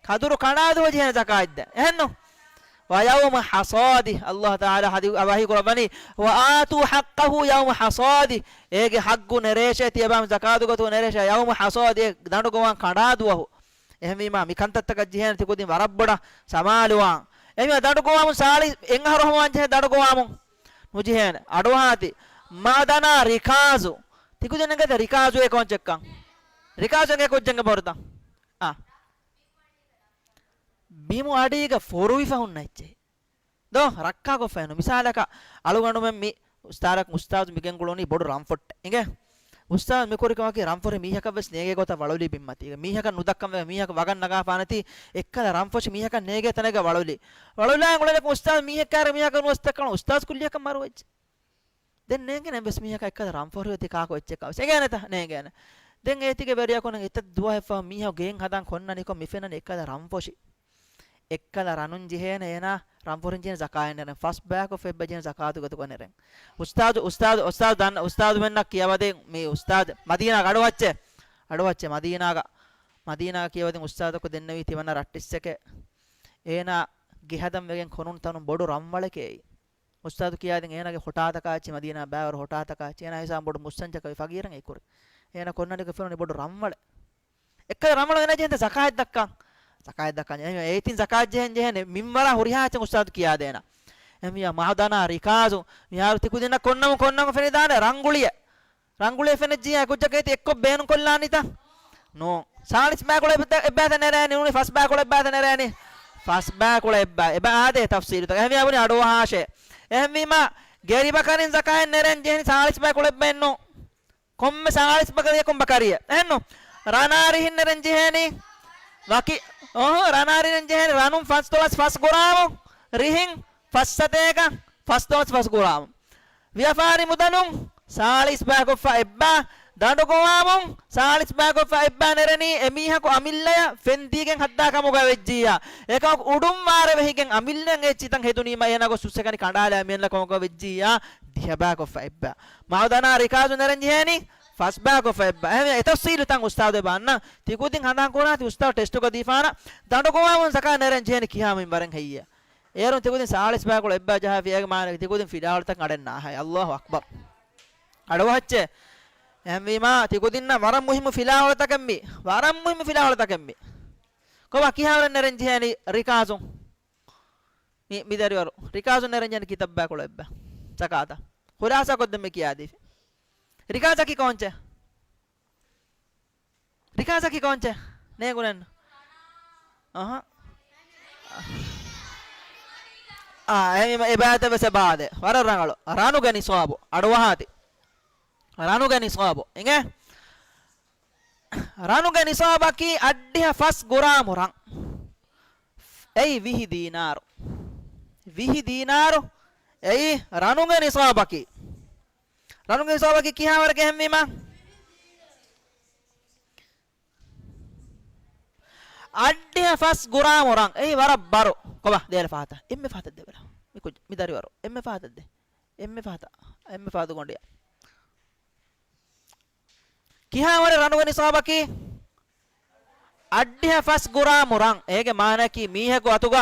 ކަދުރު ކަނޑާ ދުވަހު ޖެހޭނެ ޒަކާތް ދޭން. އެހެންނު؟ ވަޔައުމަ ޙަޞާދި. ﷲ ތަޢާލާ ޙަދީ، ވަޙީ ކުރައްވަނީ، "ވައާތޫ ޙައްޤަހު ޔައުމަ ޙަޞާދި." އޭގެ ޙައްޤު ނެރޭށޭ، ތިޔަބައިމީހުން ޒަކާތު ގޮތުގަ ނެރޭށޭ، ޔައުމަ ޙަޞާދި، އެ ދަނޑު ގޮވާން ކަނޑާ ދުވަހު. އެހެންވީމާ، މި ކަންތައްތަކަށް ޖެހޭނެ ތި ކުދިން ވަރަށް ބޮޑަށް ސަމާލުވާން. އެހެންވީމާ، ދަނޑު ގޮވާމުން ސާޅީސް އެއް އަހަރު ހަމަވާން ޖެހޭ ދަނޑު ގޮވާމުން. ނުޖެހޭނެ. އަޑުއަހާތި. މާ ދަނާ ރިކާޒު. ތި ކުދިން އެނގޭތަ ރިކާޒު އެ ކޯންޗެއްކަން؟ ރިކާޒު އެނގޭ ކުއްޖެއްގެ ބޮޑުތަ؟ އާ. ބިމު އަޑީގަ ފޮރުވިފަ ހުންނަ އެއްޗެހި. ދޯ، ރައްކާކޮށްފައެއްނު. މިސާލަކަށް އަޅުގަނޑުމެން މި އުސްތާދަކު، އުސްތާދު މި ގެންގުޅުނީ ބޮޑު ރަންފޮށްޓެއް. އިނގޭ؟ އުސްތާދު މި ކުރިކަމަކީ ރަންފޮށި މީހަކަށް ވެސް ނޭނގޭ ގޮތަށް ވަޅުލީ ބިންމަތީގަ. މީހަކަށް ނުދައްކަން ވެ، މީހަކު ވަގަށް ނަގާފާނެތީ، އެއްކަލަ ރަންފޮށި މީހަކަށް ނޭނގޭ ތަނެއްގަ ވަޅުލީ. ވަޅުލާ އުޅެނަކު އުސްތާދު މީހެއް ކާރެ މީހަކަށް ނުވެސް ދައްކަން އުސްތާދު ކުއްލިއަކަށް މަރުވެއްޖެ. ދެން ނޭނގޭނެ އެއްވެސް މީހަކަށް އެއްކަލަ ރަންފޮށި އޮތީ ކާކު އެއްޗެއްކަށް ވެސް. އެނގޭނެތަ؟ ނޭނގޭނެ. ދެން އޭތިގެ ވެރިޔަކު އެތައް ދުވަހެއްފަހު މީހަކު ގެއެއް ހަދާން ކޮންނަނިކޮށް މި ފެންނަނީ އެއްކަލަ ރަންފޮށި. އެއްކަލަ ރަނުން ޖެހޭނެ އޭނާ ރަންފޮށިން ޖެހޭނެ ޒަކާތް ނެރެން. ފަސް ބަޔަކު ފެއްބަ ޖެހޭނެ ޒަކާތު ގޮތުގަ ނެރެން. އުސްތާދު، އުސްތާދު، އުސްތާދު ދަން، އުސްތާދުމެންނަށް ކިޔަވަދޭ މި އުސްތާދު މަދީނާގަ އަޑުއައްޗޭ. އަޑުއައްޗޭ މަދީނާގަ. މަދީނާގަ ކިޔަވަދިން އުސްތާދަކު ދެންނެވީ ތިމަންނަ ރައްޓިއްސެކޭ. އޭނާ ގެ ހަދަން ވެގެން ކޮނުން ތަނުން ބޮޑު ރަންވަޅެކޭ އެއީ. އުސްތާދު ކިޔާދިން އޭނާގެ ހޮޓާތަކާ އެއްޗި މަދީނާ ބައިވަރު ހޮޓާތަކާ އެއްޗި. އޭނާ ހިސާބުން ބޮޑު މުއްސަންޖަކަށް ފަގީރަށް އެ ކުރި. އޭނާ ކޮންނަނިކޮށް ފެނުނީ ބޮޑު ރަންވަޅެއް. އެއްކަލަ ރަންވަޅު އޭނާ ޖެހޭނެ ޒަކާތް ދައްކަން. ޒަކާތް ދައްކަން. އެހެން އޭތިން ޒަކާތް ޖެހެން ޖެހޭނެ މިންވަރާ ހުރިހާ އެއްޗެއް އުސްތާދު ކިޔާދޭނަ. އެހެންވިޔާ މާ ދަނާ ރިކާޒު. މިހާރު ތި ކުދިންނަށް ކޮންނަމުން ކޮންނަމުން ފެނިދާނެ ރަންގުޅިއެއް. ރަންގުޅިއެއް ފެނިއްޖިއްޔާ އެ ކުއްޖަކަށް އޭތި އެއްކޮށް ބޭނުންކޮށްލާނީތަ؟ ނޫން. ސާޅީސް ބައިކުޅަ އެއްބަ-، އެއްބައިތަ ނެރޭނީ؟ ނޫނީ ފަސް ބައިކުޅަ އެއްބައިތަ ނެރޭނީ؟ ފަސް ބައިކުޅަ އެއްބައި. އެބަ އާދޭ ތަފްސީލުތައް. އެހެންވިޔާ ބުނީ އަޑުއަހާށޭ. އެހެންވީމާ، ގެރިބަކަރިން ޒަކާތް ނެރެން ޖެހެނީ ސާޅީސް ބައިކުޅަ އެއްބައެއްނޫން. ކޮންމެ ސާޅީސް ބަކަރިޔަކުން ބަކަރިއެއް. އެހެންނު؟ ރަނާރިހިން ނެރެން ޖެހޭނީ. ވަކި-، އޮހޮ، ރަނާރިހިން ނެރެން ޖެހޭނީ ރަނުން ފަންސަވީސް ފަސް ގުރާމު. ރިހިން ފަސްސަތޭކަ ފަސް ދޮޅަސް ފަސް ގުރާމު. ވިޔަފާރި މުދަލުން ސާޅީސް ބައިކޮށްފަ އެއްބަ، ދަނޑު ގޮވާމުން ސާޅީސް ބައިކޮށްފަ އެއްބަ ނެރެނީ އެ މީހަކު އަމިއްލަޔަށް ފެން ދީގެން ހައްދާ ކަމުގަ ވެއްޖިއްޔާ. އެކަމަކު އުޑުން ވާރޭ ވެހިގެން އަމިއްލައަށް އެ އެއްޗިތައް ހެދުނީމަ އޭނާ ގޮސް ހުސްއެކަނި ކަނޑާލާ މިއަންނަ ކަމުގަ ވެއްޖިއްޔާ ދިހަ ބައިކޮށްފަ އެއްބަ. މާ ދަނާ ރިކާޒު ނެރެން ޖެހޭނީ ފަސް ބައިކޮށްފަ އެއްބަ. އެހެން އެ ތަފްސީލު ތަން އުސްތާދު އެބަ އަންނަ. ތި ކުދިން ހަނދާން ކުރާތި އުސްތާދު ޓެސްޓުގަ ދީފާނަ ދަނޑު ގޮވާމުން ޒަކާތް ނެރެން ޖެހޭނީ ކިހާ މިންވަރެއް ހެއްޔޭ. އޭރުން ތިކުދިން ސާޅީސް ބައިކުޅަ އެއްބައި ޖަހާފި އޭގެ މާނަ ތިކުދިން ފިލާވަޅުތަކަށް އަޑެއް ނާހައި. އައްލާހު އަކްބަރު. އަޑުއަހައްޗޭ. އެހެންވީމާ ތިކުދިންނަށް ވަރަށް މުހިއްމު ފިލާވަޅުތަކެއް މީ. ވަރަށް މުހިއްމު ފިލާވަޅުތަކެއް މީ. ކޮބާ ކިހާވަރެއް ނެރެން ޖެހޭނީ ރިކާޒު؟ މި، މި ދަރިވަރު. ރިކާޒު ނެރެން ޖެހޭނީ ކިތައް ބައިކުޅަ އެއްބައި ޒަކާތަށް. ޚުލާސާ ކޮށްދެން މި ކިޔާދީފި. ރިކާޒަކީ ކޯންޗެއް؟ ރިކާޒަކީ ކޯންޗެއް؟ ނޭނގުނެއްނު. އަހަ. އާ، އެ، އެ ބައިތައް ވެސް އެބަ އާދޭ. ވަރަށް ރަނގަޅު. ރަނުގެ ނިޞާބު. އަޑުއަހާތި. ރަނުގެ ނިޞާބު. އިނގޭ؟ ރަނުގެ ނިޞާބަކީ އަށްޑިހަ ފަސް ގުރާމު ރަން. އެއީ ވިހި ދީނާރު. ވިހި ދީނާރު. އެއީ ރަނުގެ ނިޞާބަކީ. ރަނުގެ ނިޞާބަކީ ކިހާވަރެއް އެހެންވީމާ؟ އަށްޑިހަ ފަސް ގުރާމު ރަން. އެއީ ވަރަށް ބަރު. ކޮބާ ދޭލަ ފަހަތަށް. އެންމެ ފަހަތަށް ދޭ ބަލަ. މި ކުއްޖާ، މި ދަރިވަރު. އެންމެ ފަހަތަށް ދޭ. އެންމެ ފަހަތަށް. އެންމެ ފަހަތު ގޮނޑިއަށް. ކިހާވަރެއް ރަނުގެ ނިޞާބަކީ؟ އަށްޑިހަ ފަސް ގުރާމު ރަން. އޭގެ މާނައަކީ މީހަކު އަތުގަ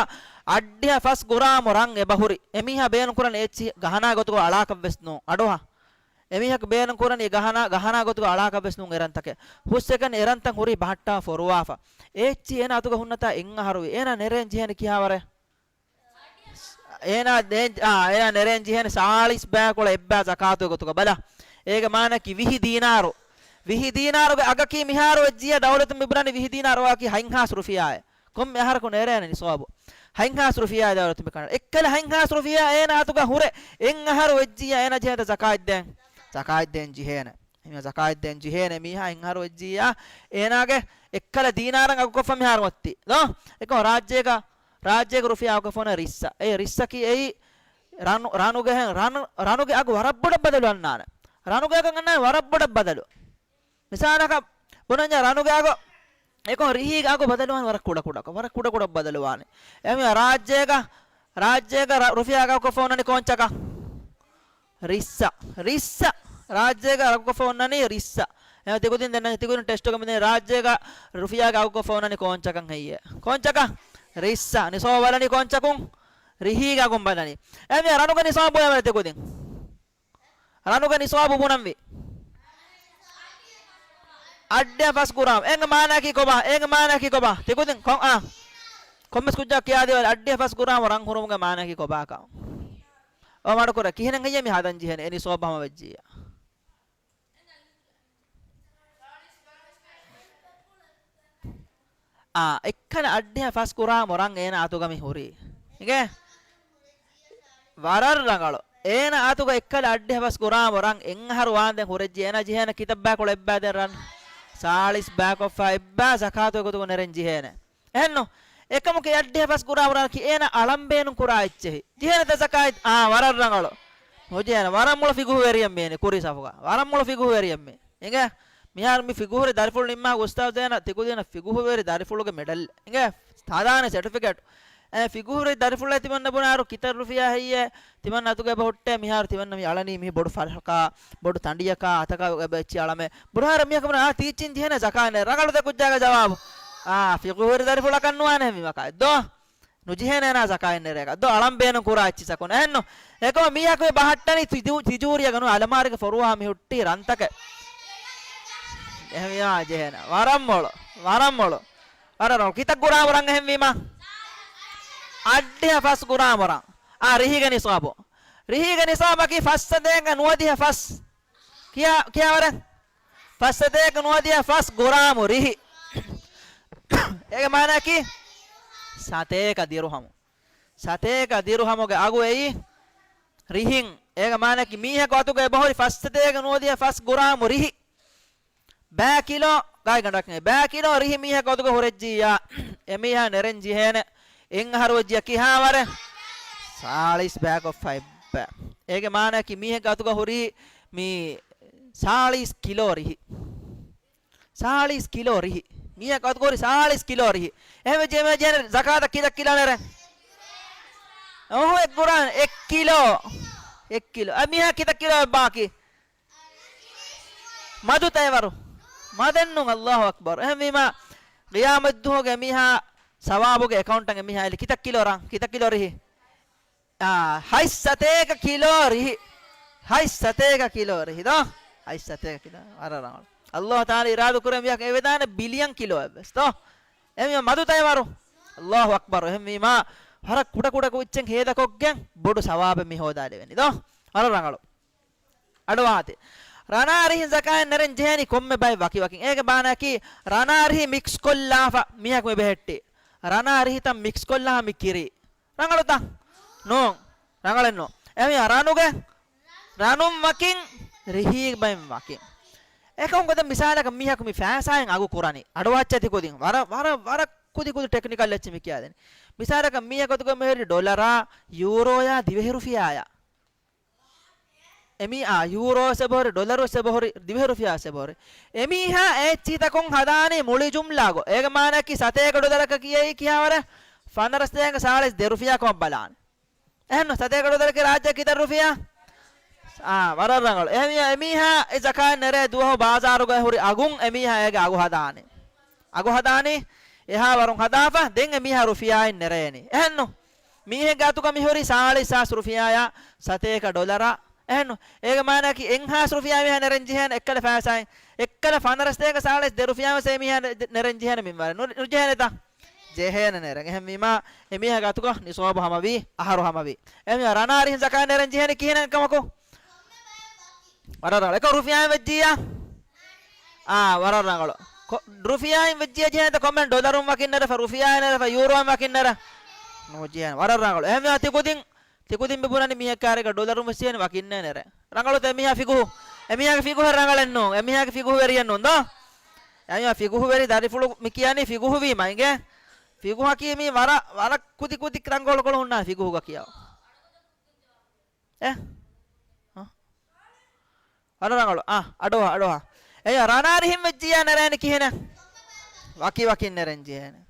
އަށްޑިހަ ފަސް ގުރާމު ރަން އެބަހުރި. އެމީހާ ބޭނުންކުރަން އެއްޗި ގަހަނާ ގޮތުގަ އަޅާކަށްވެސް ނޫން. އަޑުއަހާ. އެމީހަކު ބޭނުންކުރަނީ ގަހަނާ، ގަހަނާ ގޮތުގަ އަޅާކަށްވެސް ނޫން އެރަންތަކެއް. ހުސްއެކަނި އެރަންތައް ހުރީ ބަހައްޓާ ފޮރުވާފަ. އެއްޗި އޭނާ އަތުގަ ހުންނަތާ އެއްއަހަރުވި. އޭނާ ނެރެން ޖެހޭނީ ކިހާވަރެއް؟ އޭނާ ނޭ-، އާ، އޭނާ ނެރެން ޖެހޭނީ ސާޅީސް ބައިކުޅަ އެއްބައި ޒަކާތުގެ ގޮތުގަ. ބަލަ. އޭގެ މާނައަކީ ވިހި ދީނާރު. ވިހި ދީނާރުގެ އަގަކީ މިހާރު ވެއްޖިއްޔާ ދައުލަތުން މިބުނަނީ ވިހި ދީނާރު އަގަކީ ހަތްހާސް ރުފިޔާއެއް. ކޮންމެ އަހަރަކު ނެރޭނެ ނިސާބު. ހަތްހާސް ރުފިޔާ ދައުލަތުން މިކަނޑ. އެއްކަލަ ހަތްހާސް ރުފިޔާ އޭނާ އަތުގަ ހުރެ. އެއް އަހަރު ވެއްޖިއްޔާ އޭނާ ޖެހޭނެ ޒަކާތް ދޭން. ޒަކާތް ދޭން ޖެހޭނެ. އެހެންވީމަ ޒަކާތް ދޭން ޖެހޭނެ މީހާ އެއް އަހަރު ވެއްޖިއްޔާ އޭނާގެ އެއްކަލަ ދީނާރަށް އަގުކޮށްފަ މިހާރު އޮތީ. ދޯ؟ އެކަމަ ރާއްޖޭގަ، ރާއްޖޭގެ ރުފިޔާ އަގުކޮށްފަ އޮންނަ ރިއްސަ. އެ ރިއްސަކީ އެއީ ރަނު، ރަނުގެ ހެން، ރަނު، ރަނުގެ އަގު ވަރަށް ބޮޑަށް ބަދަލު އަންނާނެ. ރަނުގެ އަގަށް އަންނާނެ ވަރަށް ބޮޑަށް ބަދަލު. މިސާލަކަށް ބުނަންޏާ ރަނުގެ އަގު އެކޮން ރިހީގެ އަގު ބަދަލުވާނެ ވަރަށް ކުޑަ ކުޑަކޮށް، ވަރަށް ކުޑަ ކުޑަ ބަދަލުވާނެ. އެހެންވީމަ ރާއްޖޭގަ، ރާއްޖޭގަ ރަ، ރުފިޔާގެ އަގުކޮށްފަ އޮންނަނީ ކޯންޗަކަށް؟ ރިއްސަ. ރިއްސަ. ރާއްޖޭގަ އަގުކޮށްފަ އޮންނަނީ ރިއްސަ. އެހެން ތިކުދިން ދެން ތިކުދިން ޓެސްޓުގަ މިދެނީ ރާއްޖޭގަ ރުފިޔާގެ އަގުކޮށްފަ އޮންނަނީ ކޯންޗަކަށް ހެއްޔޭ؟ ކޯންޗަކަށް؟ ރިއްސަ. ނިސާބު ބަލަނީ ކޯންޗަކުން؟ ރިހީގެ އަގުން ބަލަނީ. އެހެންވީމަ ރަނުގެ ނިސާބު އެވަރެ ތިކުދިން. ރަނުގެ ނިސާބު ބުނަންވީ. އައްޑިހަ ފަސް ގުރާމް. އޭގެ މާނައަކީ ކޮބާ؟ އޭގެ މާނައަކީ ކޮބާ؟ ތިކުދިން ކޮން، އާ. ކޮންމެސް ކުއްޖާ ކިޔާދީވަރެ އައްޑިހަ ފަސް ގުރާމް ރަން ހުރުމުގެ މާނައަކީ ކޮބާކަން. އޯ މަޑުކުރޭ. ކިހިނެއް ހެއްޔޭ މި ހަދަން ޖެހޭނެ އެ ނިސާބު ހަމަވެއްޖިއްޔާ. އާ، އެއްކަލަ އައްޑިހަ ފަސް ގުރާމު ރަން އޭނާ އަތުގަ މި ހުރީ. އިނގޭ؟ ވަރަށް ރަނގަޅު. އޭނާ އަތުގަ އެއްކަލަ އައްޑިހަ ފަސް ގުރާމު ރަން އެއް އަހަރު ވާންދެން ހުރެއްޖި. އޭނާ ޖެހޭނެ ކިތައް ބައިކޮޅަ އެއްބައި ދެއް ރަން؟ ސާޅީސް ބައިކޮށްފަ އެއްބައި ޒަކާތު އެގޮތުގަ ނެރެން ޖެހޭނެ. އެހެންނު؟ އެކަމު އައްޑިހަ ފަސް ގުރާމު ރަނަކީ އޭނާ އަޅަން ބޭނުން ކުރާ އެއްޗެހި. ޖެހޭނެތަ ޒަކާތް؟ އާ، ވަރަށް ރަނގަޅު. ނުޖެހޭނެ. ވަރަށް މޮޅު ފިގުހުވެރިއެއް މީނި ކުރީ ސަފުގަ. ވަރަށް މޮޅު ފިގުހުވެރިއެއް މީ. އިނގޭ؟ މިހާރު މި ފިގުހުވެރި ދަރިފުޅު ނިންމާ އުސްތާޒު އޭނަ ތިކުދީނަށް ފިގުހުވެރި ދަރިފުޅުގެ މެޑަލް. އިނގޭ؟ ސާދާނެ ސެޓިފިކެޓް. އެ ފިގުހުވެރި ދަރިފުޅެއް ތިމަންނަ ބުނާރު ކިތައް ރުފިޔާ ހެއްޔޭ؟ ތިމަން އަތުގެ އެބަ ހުއްޓޭ މިހާރު ތިމަންނަ މި އަޅަނީ މި ބޮޑު ފަރަހަކާ، ބޮޑު ތަނޑިއަކާ، އަތަކާ އެބަ އެއްޗި އަޅަމެ. ބުނާރަ މިހަކު ބުނާ، އާ، ތީއްޗިން ޖެހޭނެ ޒަކާތް ނެ. ރަނގަޅު ދެ ކުއްޖާގެ ޖަވާބު. އާ، ފިގުހުވެރި ދަރިފުޅަކަށް ނުވާނެ މި ވަކާ. ދޯ؟ ނުޖެހޭނެ އޭނާ ޒަކާތް ނެރޭކަށް. ދޯ އަޅަން ބޭނުން ކުރާ އެއްޗިސަކުން. އެހެންނު. އެކަމަ މީހަކު އެ ބަހައްޓަނީ ތިޖޫ، ތިޖޫރިއަކަށް ނޫން އަލަމާރިގެ ފޮރުވާ މި ހުއްޓި ރަންތަކެއް. އެހެންވީމާ ޖެހޭނެ. ވަރަށް މޮޅު. ވަރަށް މޮޅު. ވަރަށް ރަނގަޅު. ކިތައް ގުރާމު ރަން އެހެންވީމާ؟ އައްޑިހަ ފަސް ގުރާމު ރަން. އާ، ރިހީގެ ނިސާބު. ރިހީގެ ނިސާބަކީ ފަސް ސަތޭކަ ނުވަދިހަ ފަސް. ކިޔާ، ކިޔާވަރެއް. ފަސް ސަތޭކަ ނުވަދިހަ ފަސް ގުރާމު ރިހި. އޭގެ މާނައަކީ ސަތޭކަ ދިރުހަމު. ސަތޭކަ ދިރުހަމުގެ އަގު އެއީ ރިހިން. އޭގެ މާނައަކީ މީހަކު އަތުގަ އެބަހުރި ފަސް ސަތޭކަ ނުވަދިހަ ފަސް ގުރާމު ރިހި. ބައި ކިލޯ، ގާތްގަނޑަކަށް ބައި ކިލޯ ރިހި މީހަކު އަތުގަ ހުރެއްޖިއްޔާ، އެމީހާ ނެރެން ޖެހޭނެ އެއް އަހަރު ވެއްޖިއްޔާ ކިހާވަރެއް؟ ސާޅީސް ބައިކޮށްފަ އެއްބައި. އޭގެ މާނައަކީ މީހެއްގެ އަތުގަ ހުރީ މި ސާޅީސް ކިލޯ ރިހި. ސާޅީސް ކިލޯ ރިހި. މީހަކު އަތުގަ ހުރީ ސާޅީސް ކިލޯ ރިހި. އެހެންވެއްޖެ އެމީހާ ޖެހޭނެ ޒަކާތަށް ކިތައް ކިލޯ ނެރެން؟ އަހު އެއް ގުރާން އެއް ކިލޯ. އެއް ކިލޯ. އަ، މީހާ ކިތައް ކިލޯ އެއްބާކީ؟ މަދު ތައެވަރު. މަދެއްނު. އައްލާހު އަކްބަރު. އެހެންވީމާ، ޤިޔާމަތްދުވަހުގެ އެމީހާ ސަވާބުގެ އެކައުންޓަށް އެމީހާ އެލި ކިތައް ކިލޯ ރަން؟ ކިތައް ކިލޯ ރިހި؟ އާ، ހަތް ސަތޭކަ ކިލޯ ރިހި. ހަތް ސަތޭކަ ކިލޯ ރިހި ދޯ؟ ހަތް ސަތޭކަ ކިލޯ. ވަރަށް ރަނގަޅު. އައްލާހު ތަޢާލާ އިރާދަކުރޭ މީހަކަށް އެވެދާނެ ބިލިއަން ކިލޯއެއްވެސް ދޯ؟ އެމީހާ މަދު ތައެވަރު. އައްލާހު އަކްބަރު. އެހެންވީމާ، ވަރަށް ކުޑަ ކުޑަ ކުއްޖެއް ހޭދަކޮށްގެން ބޮޑު ސަވާބެއް މި ހޯދާލެވެނީ ދޯ؟ ވަރަށް ރަނގަޅު. އަޑުއަހާތި. ރަނާ ރިހިން ޒަކާތް ނެރެން ޖެހޭނީ ކޮންމެ ބައެއް ވަކިވަކިން. އޭގެ މާނައަކީ ރަނާ ރިހި މިކްސް ކޮށްލާފަ މީހަކު މި ބެހެއްޓީ. ރަނާ ރިހިތައް މިކްސް ކޮށްލާފަ މި ކިރީ. ރަނގަޅުތަ؟ ނޫން. ރަނގަޅެއްނު. އެމީހާ ރަނުގެ، ރަނުން ވަކިން، ރިހީ ބައިން ވަކިން. އެކަމު ގޮތަށް މިސާލަކަށް މީހަކު މި ފައިސާއިން އަގު ކުރަނީ. އަޑުއައްޗޭ ތިކުދިން. ވަރަށް، ވަރަށް، ވަރަށް ކުދި ކުދި ޓެކްނިކަލް އެއްޗެއް މި ކިޔާދެނީ. މިސާލަކަށް މީހަކު އަތުގަ މިހުރި ޑޮލަރާ، ޔޫރޯޔާ، ދިވެހި ރުފިޔާޔާ. އެމީހާ ޔޫރޯ ވެސް އެބަހުރި، ޑޮލަރު ވެސް އެބަހުރި، ދިވެހި ރުފިޔާ ވެސް އެބަހުރި. އެމީހާ އެ އެއްޗިތަކުން ހަދާނީ މުޅި ޖުމްލާގަ. އޭގެ މާނައަކީ ސަތޭކަ ޑޮލަރަކަށް ކިޔައީ ކިހާވަރެއް؟ ފަނަރަ ސަތޭކަ ސާޅީސް ދެ ރުފިޔާ ކަމަށް ބަލާނެ. އެހެންނު ސަތޭކަ ޑޮލަރަކީ ރާއްޖެ ކިތައް ރުފިޔާ؟ އާ، ވަރަށް ރަނގަޅު. އެހެންވެ އެމީހާ އެ ޒަކާތް ނެރޭ ދުވަހު ބާޒާރުގަ ހުރި އަގުން އެމީހާ އޭގެ އަގު ހަދާނެ. އަގު ހަދާނީ އެހާވަރުން ހަދާފަ ދެން އެމީހާ ރުފިޔާއިން ނެރޭނީ. އެހެންނު؟ މީހެއްގެ އަތުގަ މިހުރީ ސާޅީސް ހާސް ރުފިޔާޔާ ސަތޭކަ ޑޮލަރާ. އެހެންނު؟ އޭގެ މާނައަކީ އެއްހާސް ރުފިޔާ މީހާ ނެރެން ޖެހޭނެ އެއްކަލަ ފައިސާއިން. އެއްކަލަ ފަނަރަ ސަތޭކަ ސާޅީސް ދެ ރުފިޔާ ވެސް އެމީހާ ނެ، ނެރެން ޖެހޭނެ މިންވަރެއް. ނު، ނުޖެހޭނެތަ؟ ޖެހޭނެ ނެރެން. އެހެންވީމާ، އެމީހާގެ އަތުގަ ނިސާބު ހަމަވީ، އަހަރު ހަމަވީ. އެހެންވީމާ، ރަނާ ރިހިން ޒަކާތް ނެރެން ޖެހޭނީ ކިހިނެއް ކަމަކު؟ ވަރަށް ރަނގަޅު. އެކަމަކު ރުފިޔާއެއް ވެއްޖިއްޔާ؟ އާ، ވަރަށް ރަނގަޅު. ކޮ-، ރުފިޔާއިން ވެއްޖިޔަ ޖެހޭތަ ކޮންމެ ޑޮލަރުން ވަކިން ނެރެފަ، ރުފިޔާއިން ނެރެފަ، ޔޫރޯއިން ވަކިން ނެރެ؟ ނުޖެހޭނެ. ވަރަށް ރަނގަޅު. އެހެންވެ ތިކުދިން، ތިކުދިން މި ބުނަނީ މީހެއް ކާރިގަ ޑޮލަރުން ވެސް ޖެހޭނެ ވަކިންނޭ ނެރެ. ރަނގަޅުތަ އެމީހާ ފިގުހު؟ އެމީހާގެ ފިގުހެއް ރަނގަޅެއް ނޫން. އެމީހާގެ ފިގުހު ވެރިއެއް ނޫން ދޯ؟ އެމީހާ ފިގުހު ވެރި ދަރިފުޅު މި ކިޔަނީ ފިގުހު ވީމަ އިނގޭ. ފިގުހަކީ މީ ވަރަށް، ވަރަށް ކުދި ކުދި ރަނގަޅު ކޮޅު ހުންނާ ފިގުހުގަ ކިޔަވާ. އެ؟ ހަ؟ ވަރަށް ރަނގަޅު. އާ، އަޑުއަހާ، އަޑުއަހާ. އެޔާ، ރަނާނި ހިން ވެއްޖިއްޔާ ނެރޭނެ ކިހިނެއް؟ ވަކި ވަކިން ނެރެން ޖެހޭނެ.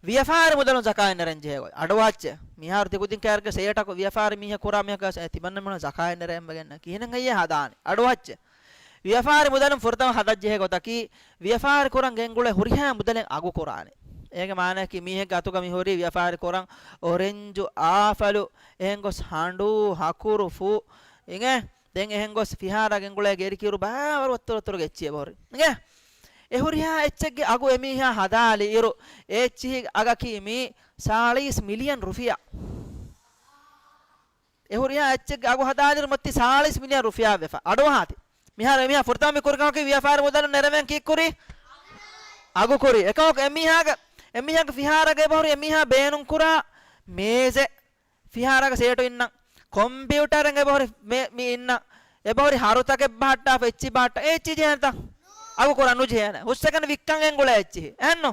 ވިޔަފާރި މުދަލުން ޒަކާތް ނެރެން ޖެހޭ ގޮތް. އަޑުއަހައްޗޭ. މިހާރު ތިކުދިން ކާރިގަ ސޭޓަކު ވިޔަފާރި މީހެއް ކުރާ މީހަކަށް އެ ތިމަންނަ މީހުން ޒަކާތް ނެރޭ އެނބެގެންނަ ކިހިނެއް ހައްޔޭ ހަދާނެ. އަޑުއަހައްޗޭ. ވިޔަފާރި މުދަލުން ފުރަތަމަ ހަދަން ޖެހޭ ގޮތަކީ، ވިޔަފާރި ކުރަން ގެންގުޅޭ ހުރިހާ މުދަލެއް އަގު ކުރާނެ. އޭގެ މާނައަކީ މީހެއްގެ އަތުގަ މި ހުރީ ވިޔަފާރި ކުރަން އޮރެންޖު، އާފަލު، އެހެން ގޮސް ހަނޑޫ، ހަކުރު، ފު، އިނގޭ؟ ދެން އެހެން ގޮސް ފިހާރާ ގެންގުޅޭ ގެރިކިއުރު ބާވަރު ވައްތަރު ވައްތަރުގެ އެއްޗިހި އެބަހުރި. އިނގޭ؟ އެ ހުރިހާ އެއްޗެއްގެ އަގު އެމީހާ ހަދާލި އިރު، އެ އެއްޗިހި އަގަކީ މީ ސާޅީސް މިލިއަން ރުފިޔާ. އެ ހުރިހާ އެއްޗެއްގެ އަގު ހަދާލިއިރު މޮތި ސާޅީސް މިލިއަން ރުފިޔާ ވެފަ. އަޑުއަހާތި. މިހާރު އެމީހާ ފުރަތަމަ މި ކުރި ކަމަކީ ވިޔަފާރި މުދަލުން ނެރެވެން ކީއްކުރީ؟ އަގުކުރީ. އެކަމަކު އެމީހާގެ، އެމީހާގެ ފިހާރަގަ އެބަހުރި އެމީހާ ބޭނުންކުރާ މޭޒެއް، ފިހާރަގަ ސޭޓު އިންނަން، ކޮމްޕިއުޓަރެއް އެބަހުރި މޭ-، މި އިންނަން، އެބަހުރި ހަރުތަކެއް ބަހައްޓާފަ އެއްޗި ބަހައްޓާ، އެ އެއްޗި ޖެހޭނެތަ؟ އަގު ކުރާ ނުޖެހޭނެ. ހުސްއެކަނި ވިއްކަން ގެންގުޅޭ އެއްޗިހި. އެހެންނު؟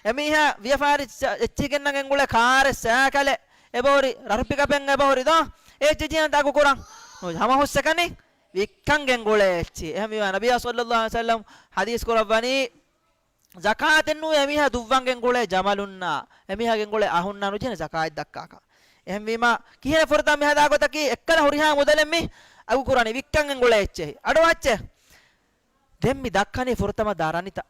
އެމީހާ ވިޔަފާރި އެއްޗިހި ގެންނަން ގެންގުޅޭ ކާރެއް، ސައިކަލެއް، އެބަހުރި ރަށު ޕިކަޕެއް އެބަހުރި ދޯ؟ އެ އެއްޗި ޖެހޭނެތަ އަގު ކުރަން؟ ނުޖެހޭ. ހަމަ ހުސްއެކަނި ވިއްކަން ގެންގުޅޭ އެއްޗިހި. އެހެންވީމަ ނަބިއްޔާ ޞައްލައްލާހު ޢަލައިހި ވަސައްލަމް ޙަދީޘް ކުރައްވަނީ، ޒަކާތެއް ނޫން އެމީހާ ދުއްވަން ގެންގުޅޭ ޖަމަލުންނާ، އެމީހާ ގެންގުޅޭ އަހުންނާ ނުޖެހޭނެ ޒަކާތް ދައްކާކަށް. އެހެންވީމަ، ކިހިނެއް ފުރަތަމަ މި ހަދާ ގޮތަކީ، އެއްކަލަ ހުރިހާ މުދަލެއް މި އަގު ކުރާނީ، ވިއްކަން ގެންގުޅޭ އެއްޗެހި. އަޑުއަހައްޗޭ. ދެން މި ދައްކަނީ ފުރަތަމަ ދަރަނިތައް.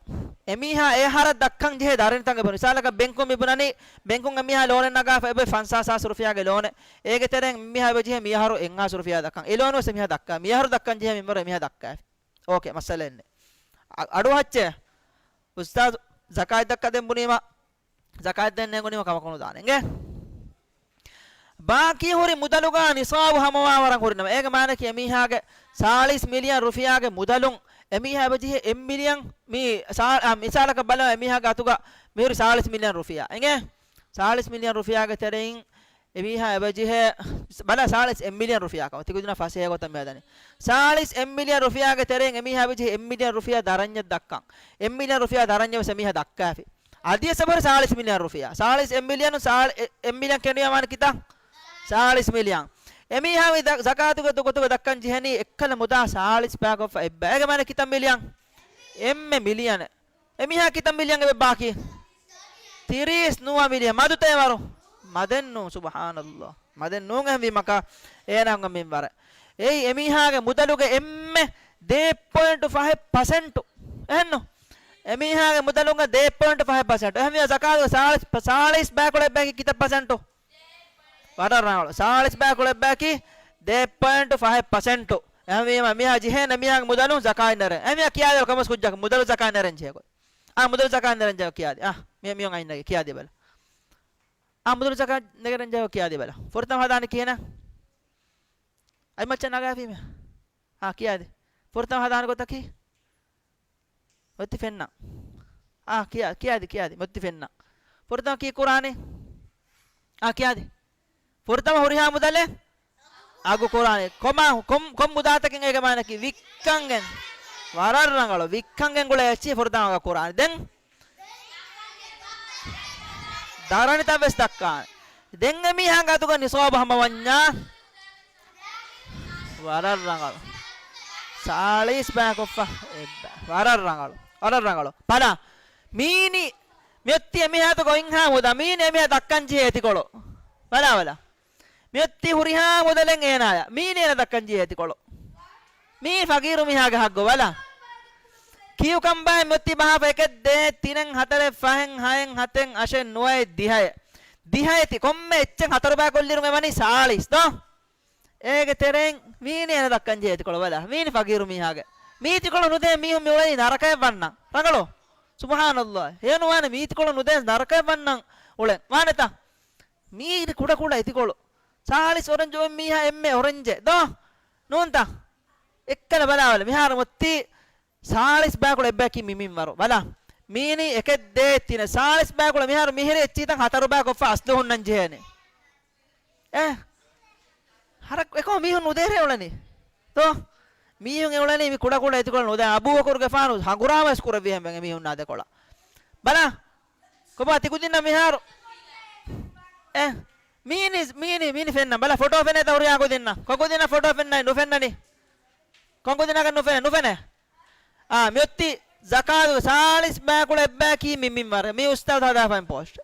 އެމީހާ އެ އަހަރަށް ދައްކަން ޖެހޭ ދަރަނިތައް އެބަ. މިސާލަކަށް ބެންކުން މި ބުނަނީ، ބެންކުން އެމީހާ ލޯނެއް ނަގާފަ އެބަ ފަންސާސް ހާސް ރުފިޔާގެ ލޯނެއް. އޭގެ ތެރެއިން އެމީހާ އެބަ ޖެހޭ މިއަހަރު އެއްހާސް ރުފިޔާ ދައްކަން. އެ ލޯނު ވެސް އެމީހާ ދައްކާ. މިއަހަރު ދައްކަން ޖެހޭ މިންވަރު އެމީހާ ދައްކާފި. އޯކޭ، މައްސަލައެއް ނެތް. އަ-، އަޑުއަހައްޗޭ. އުސްތާޛު، ޒަކާތް ދައްކާ ދެން ބުނީމަ، ޒަކާތް ދޭން ނޭނގުނީމަ ކަމަކު ނުދާނެ. އިނގޭ؟ ބާކީ ހުރި މުދަލުގަ ނިޞާބު ހަމަވާ ވަރަށް ހުރި ނަމަ، އޭގެ މާނައަކީ އެމީހާގެ ސާޅީސް މިލިއަން ރުފިޔާގެ މުދަލުން އެމީހާ އެބަޖެހޭ އެއް މިލިއަން މި ސާ-، އާ، މިސާލަކަށް ބަލަ އެމީހާގެ އަތުގަ މިހުރި ސާޅީސް މިލިއަން ރުފިޔާ. އިނގޭ؟ ސާޅީސް މިލިއަން ރުފިޔާގެ ތެރެއިން އެމީހާ އެބަޖެހޭ، ބަލަ ސާޅީސް އެއް މިލިއަން ރުފިޔާ ކަމަށް. ތިކުދިންނަށް ފަސޭހަ ގޮތަށް މި ހަދަނީ. ސާޅީސް އެއް މިލިއަން ރުފިޔާގެ ތެރެއިން އެމީހާ އެބަޖެހޭ އެއް މިލިއަން ރުފިޔާ ދަރަންޏެއް ދައްކަން. އެއް މިލިއަން ރުފިޔާ ދަރަންޏެއް ވެސް އެމީހާ ދައްކާފި. އަދިވެސް އެބަހުރި ސާޅީސް މިލިއަން ރުފިޔާ. ސާޅީސް އެއް މިލިއަނު ސާޅ-، އެ-، އެއް މިލިއަން ކެނޑިޔާ ވާނެ ކިތައް؟ ސާޅީސް މިލިއަން. އެމީހާ މި ދަ-، ޒަކާތުގެ ދު-، ގޮތުގަ ދައްކަން ޖެހެނީ އެއްކަލަ މުދާ ސާޅީސް ބައިކޮށްފަ އެއްބަ. އޭގެ މާނަ ކިތައް މިލިއަން؟ އެންމެ މިލިއަނެއް. އެމީހާ ކިތައް މިލިއަން އެބަ ބާކީ؟ ތިރީސް ނުވަ މިލިއަން. މަދުތަ އެވަރު؟ މަދެއް ނޫން. ސުބްޙާނަﷲ. މަދެއް ނޫން އެހެންވީމަކާ އޭނާގެ މިންވަރެއް. އެއީ އެމީހާގެ މުދަލުގެ އެންމެ ދޭއް ޕޮއިންޓު ފަހެއް ޕަސެންޓު. އެހެންނު؟ އެމީހާގެ މުދަލުގެ ދޭއް ޕޮއިންޓު ފަހެއް ޕަސެންޓު. އެހެންވީމަ ޒަކާތުގެ ސާޅީސް، ސާޅީސް ބައިކުޅަ އެއްބައިކީ ކިތައް ޕަސެންޓު؟ ވަރަށް ރަނގަޅު. ސާޅީސް ބައިކުޅަ އެއްބައިކީ ދޭއް ޕޮއިންޓު ފަހެއް ޕަސެންޓު. އެހެންވީމަ މިހާ ޖެހޭނެ މީހާގެ މުދަލުން ޒަކާތް ނެރެން. އެހެންވީމަ ކިޔާދޭ ކަމަސް ކުއްޖަކަށް މުދަލު ޒަކާތް ނެރެން ޖެހޭ ގޮތް. އާ، މުދަލު ޒަކާތް ނެރެން ޖެހޭ ކިޔާދޭ. އާ، މި-، މިއޮން އައިންނަގެ ކިޔާދީބަލަ. އާ، މުދަލު ޒަކާތް ނެރެން ޖެހޭ ކިޔާދީބަލަ. ފުރަތަމަ ހަދާނީ ކިހިނެއް؟ އަތް މައްޗަށް ނަގާފީމޭ. އާ، ކިޔާދޭ. ފުރަތަމަ ހަދާނެ ގޮތަކީ؟ މޮތި ފެންނަ. އާ، ކިޔާ-، ކިޔާދި، ކިޔާދި، މޮތި ފެންނަ. ފުރަތަމަ ކީ ކުރާނީ؟ އާ، ކިޔާދި. ފުރަތަމަ ހުރިހާ މުދަލެއް އަގު ކުރާނީ. ކޮމާ-، ކޮން، ކޮން މުދާތަކެއް އޭގެ މާނަކީ ވިއްކަންގެން. ވަރަށް ރަނގަޅު. ވިއްކަންގެން ގުޅޭ އެއްޗިހި ފުރަތަމަ އަގު ކުރާނީ. ދެން ދަރަނިތައް ވެސް ދައްކާނެ. ދެން އެމީހާގެ އަތުގަ ނިޞާބު ހަމަވަންޏާ. ވަރަށް ރަނގަޅު. ސާޅީސް ބައިކޮށްފަ އެއްބަ. ވަރަށް ރަނގަޅު. ވަރަށް ރަނގަޅު. ބަލަ. މީނި މިއޮތީ އެމީހާ އަތުގަ އޮތްހާ މުދާ. މީނި އެމީހާ ދައްކަން ޖެހޭ އެތިކޮޅު. ބަލާ، ބަލާ. މިއޮތީ ހުރިހާ މުދަލެއް އޭނާޔަށް. މީނި އޭނަ ދައްކަން ޖެހޭ އެތިކޮޅު. މީ ފަގީރު މީހާގެ ހައްގު ބަލަ. ކިޔުކަނބާއެއް މިއޮތީ ބަހާފަ އެކެއް ދޭއް ތިނެއް ހަތަރެއް ފަހެއް ހައެއް ހަތެއް އަށެއް ނުވައެއް ދިހައެއް. ދިހައެތި ކޮންމެ އެއްޗެއް ހަތަރު ބައި ކޮށްލިރުން އެވަނީ ސާޅީސް ދޯ؟ އޭގެ ތެރެއިން މީނި އޭނަ ދައްކަން ޖެހޭ އެތިކޮޅު ބަލަ. މީނި ފަގީރު މީހާގެ. މީތިކޮޅު ނުދޭ މީހުން މި އުޅެނީ ނަރަކަޔަށް ވަންނަ. ރަނގަޅު. ސުބްޙާނަﷲ. ހެޔޮނުވާނެ މީތިކޮޅު ނުދޭ ނަރަކަޔަށް ވަންނަން އުޅެން. ވާނެތަ؟ މީ ކުޑަކުޑަ އެތިކޮޅު. ސާޅީސް އޮރެންޖް އޮތް މީހާ އެންމެ އޮރެންޖެއް ދޯ؟ ނޫންތަ؟ އެއްކަލަ ބަލާވަލަ، މިހާރު މުއްތީ ސާޅީސް ބަޔަކުޅަ އެއްބަޔަކީ މި މިންވަރު. ބަލާ، މީނީ އެކެއް ދޭއް ތިނެއް. ސާޅީސް ބަޔަކުޅަ މިހާރު މިހިރި އެއްޗިތަން ހަތަރު ބަޔަކު އޮއްފަ އަސްލު ހުންނަން ޖެހޭނެ. އޭ، ހަރަ އެކޮ މީހުން ނުދޭރޭ އުޅެނީ. ތޯ؟ މީހުން އެ އުޅެނީ މި ކުޑަކުޑަ އެތިކޮޅަށް ނުދޭ. އަބޫބަކުރުގެފާނު ހަނގުރާމަވެސް ކުރެއްވި ހެން އެ މީހުންނާ ދެކޮޅަށް. ބަލާ. ކޮބާ ތިކުދިންނަށް މިހާރު؟ އޭ، މީނި، މީނި، މީނި ފެންނަ. ބަލަ ފޮޓޯ ފެނޭތަ ހުރިހާ ކުދިންނަށް؟ ކޮ ކުދިންނަށް ފޮޓޯ ފެންނަނީ؟ ނުފެންނަނީ. ކޮން ކުދިންނަކަށް ނުފެނޭ؟ ނުފެނޭ. އާ، މިއޮތީ ޒަކާތުގެ ސާޅީސް ބަޔަކުޅަ އެއްބަޔަކީ މި މިންވަރު. މި އުސްތާދު ހަދާފައިން ޕޯސްޓް.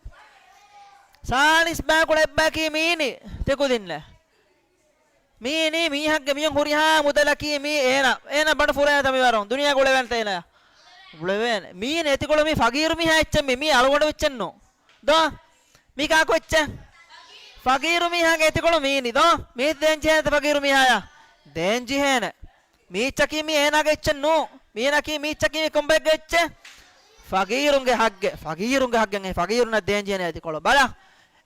ސާޅީސް ބަޔަކުޅަ އެއްބަޔަކީ މީނި ތިކުދިންނެ. މީނީ މީހަކުގެ މިޔުން ހުރިހާ މުދަލަކީ މީ އޭނަ. އޭނަ ބަނޑު ފުރޭނެތަ މިވަރުން؟ ދުނިޔޭގަ އުޅެވޭނެތަ އޭނަ؟ އުޅެވޭނެ. މީނި އެތިކޮޅު މީ ފަގީރު މީހާ އެއްޗެއް މީ. މީ އަޅުގަނޑު އެއްޗެއް ނޫން. ދޯ؟ މީ ކާކު އެއްޗެއް؟ ފަގީރު މީހާގެ އެތިކޮޅު މީނި. ދޯ؟ މީ ދޭން ޖެހޭނެތަ ފަގީރު މީހާޔާ؟ ދޭން ޖެހޭނެ. މީއްޗަކީ މީ އޭނާގެ އެއްޗެއް ނޫން. މީނަކީ މީއްޗަކީ މީ ކޮންބައެއްގެ އެއްޗެއް؟ ފަގީރުންގެ ހައްގެއް. ފަގީރުންގެ ހައްގެއް. އެ ފަގީރުންނަށް ދޭން ޖެހޭނެ އެތިކޮޅު. ބަލަ.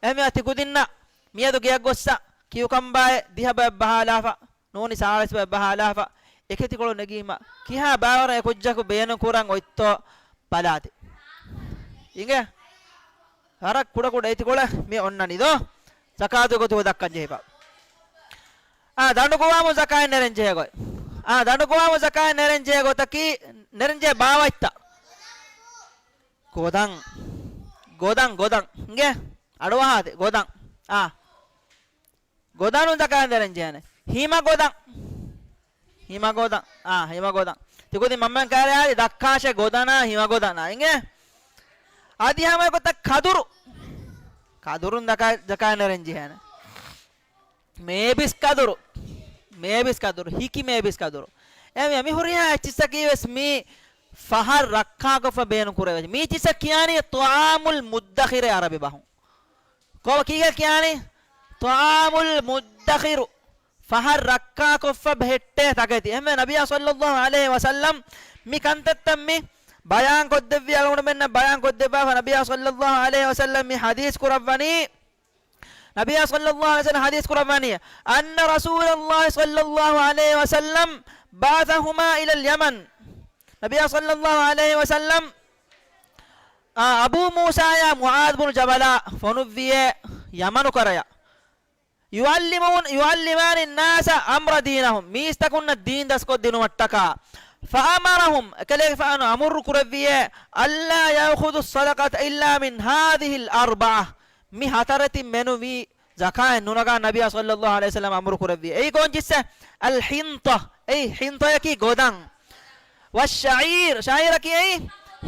އެހެންވީމަ ތިކުދިންނަށް މިއަދު ގެއަށް ގޮއްސަ ކިއުކަމްބާއެއް ދިހަ ބައެއް ބަހާލާފަ. ނޫނީ ސާޅީސް ބައެއް ބަހާލާފަ. އެކެތިކޮޅު ނެގީމަ ކިހާ ބައިވަރެއް އެ ކުއްޖަކު ބޭނުން ކުރަން އޮތްތޯ ބަލާތި. އިނގޭ؟ ވަރަށް ކުޑަކުޑަ އެތިކޮޅެއް މި އޮންނަނީ ދޯ؟ ޒަކާތުގެ ގޮތުގަ ދައްކަން ޖެހިފަ. އާ، ދަނޑު ގޮވާމުން ޒަކާތް ނެރެން ޖެހޭ ގޮތް. އާ، ދަނޑު ގޮވާމުން ޒަކާތް ނެރެން ޖެހޭ ގޮތަކީ، ނެރެން ޖެހޭ ބާވަތްތައް. ގޮދަން. ގޮދަން، ގޮދަން. އިނގޭ؟ އަޑުއަހާތި، ގޮދަން. އާ. ގޮދަނުން ޒަކާތް ނެރެން ޖެހޭނެ. ހިމަ ގޮދަން. ހިމަ ގޮދަން. އާ، ހިމަ ގޮދަން. ތިކުދިން މަންމަން ކައިރިއާ ދައްކާށޭ ގޮދަނާ، ހިމަ ގޮދަނާ. އިނގޭ؟ އަދި ހަމަ އެގޮތަށް ކަދުރު. ކަދުރުން ޒަކާ، ޒަކާތް ނެރެން ޖެހޭނެ. މޭބިސް ކަދުރު. މޭބިސް ކަދުރު. ހިކި މޭބިސް ކަދުރު. އެހެންވީމަ މި ހުރިހާ އެއްޗިއްސަކީ ވެސް މީ ފަހަށް ރައްކާކޮށްފަ ބޭނުން ކުރެވޭ. މީ އެއްޗިއްސަށް ކިޔާނީ ޠަޢާމުލް މުއްދަޚިރޭ ޢަރަބި ބަހުން. ކޮބާ ކީކޭ ކިޔާނީ؟ ޠަޢާމުލް މުއްދަޚިރު. ފަހަށް ރައްކާކޮށްފަ ބެހެއްޓޭ ތަކެތި. އެހެންވެ ނަބިއްޔާ ޞައްލައްލާހު ޢަލައިހި ވަސައްލަމް މި ކަންތައްތައް މި ބަޔާން ކޮށްދެއްވި، އަޅުގަނޑުމެންނަށް ބަޔާން ކޮށްދެއްވާފަ ނަބިއްޔާ ޞައްލައްލާހު ޢަލައިހި ވަސައްލަމް މި ޙަދީޘް ކުރައްވަނީ. ނަބިއްޔާ ޞައްލައްލާހު ޢަލައިހި ވަސައްލަމް ޙަދީޘް ކުރައްވަނީ، أن رسول الله صلى الله عليه وسلم بعثهما إلى اليمن. ނަބިއްޔާ ޞައްލައްލާހު ޢަލައިހި ވަސައްލަމް، އާ، އަބޫ މޫސާޔާ މުޢާޛު ބުނު ޖަބަލާ ފޮނުއްވިއޭ ޔަމަނު ކަރަޔަށް. يعلمون، يعلمان الناس أمر دينهم. މީސްތަކުންނަށް ދީން ދަސްކޮށްދިނުމަށްޓަކާ. فأمرهم، އެކަލޭގެފާނު އަމުރު ކުރެއްވިއޭ، ألا يأخذوا الصدقة إلا من هذه الأربعة. މި ހަތަރެތި މެނުވީ ޒަކާތް ނުނަގާ ނަބިއްޔާ ޞައްލައްލާހު ޢަލައިހި ވަސައްލަމް އަމުރު ކުރެއްވި. އެއީ ކޮން އެއްޗިއްސެއް؟ އަލް ޙިންޠަ. އެއީ ޙިންޠަޔަކީ ގޮދަން. ވައްޝަޢީރު، ޝަޢީރަކީ އެއީ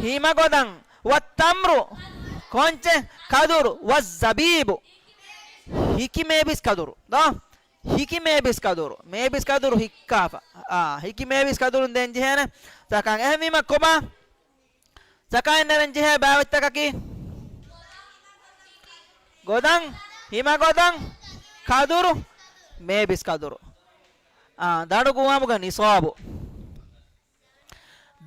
ހިމަގޮދަން. ވައްތަމްރު، ކޮންޗެއް؟ ކަދުރު. ވައްޒަބީބު، ހިކި މޭބިސް ކަދުރު. ދޯ؟ ހިކި މޭބިސް ކަދުރު. މޭބިސް ކަދުރު ހިއްކާފަ. އާ، ހިކި މޭބިސް ކަދުރުން ދޭން ޖެހޭނެ ޒަކާތް. އެހެންވީމަ ކޮބާ؟ ޒަކާތް ނެރެން ޖެހޭ ބާވަތްތަކަކީ ގޮދަން، ހިމަގޮދަން، ކަދުރު، މޭބިސް ކަދުރު. އާ، ދަނޑު ގޮވާމުގެ ނިޞާބު.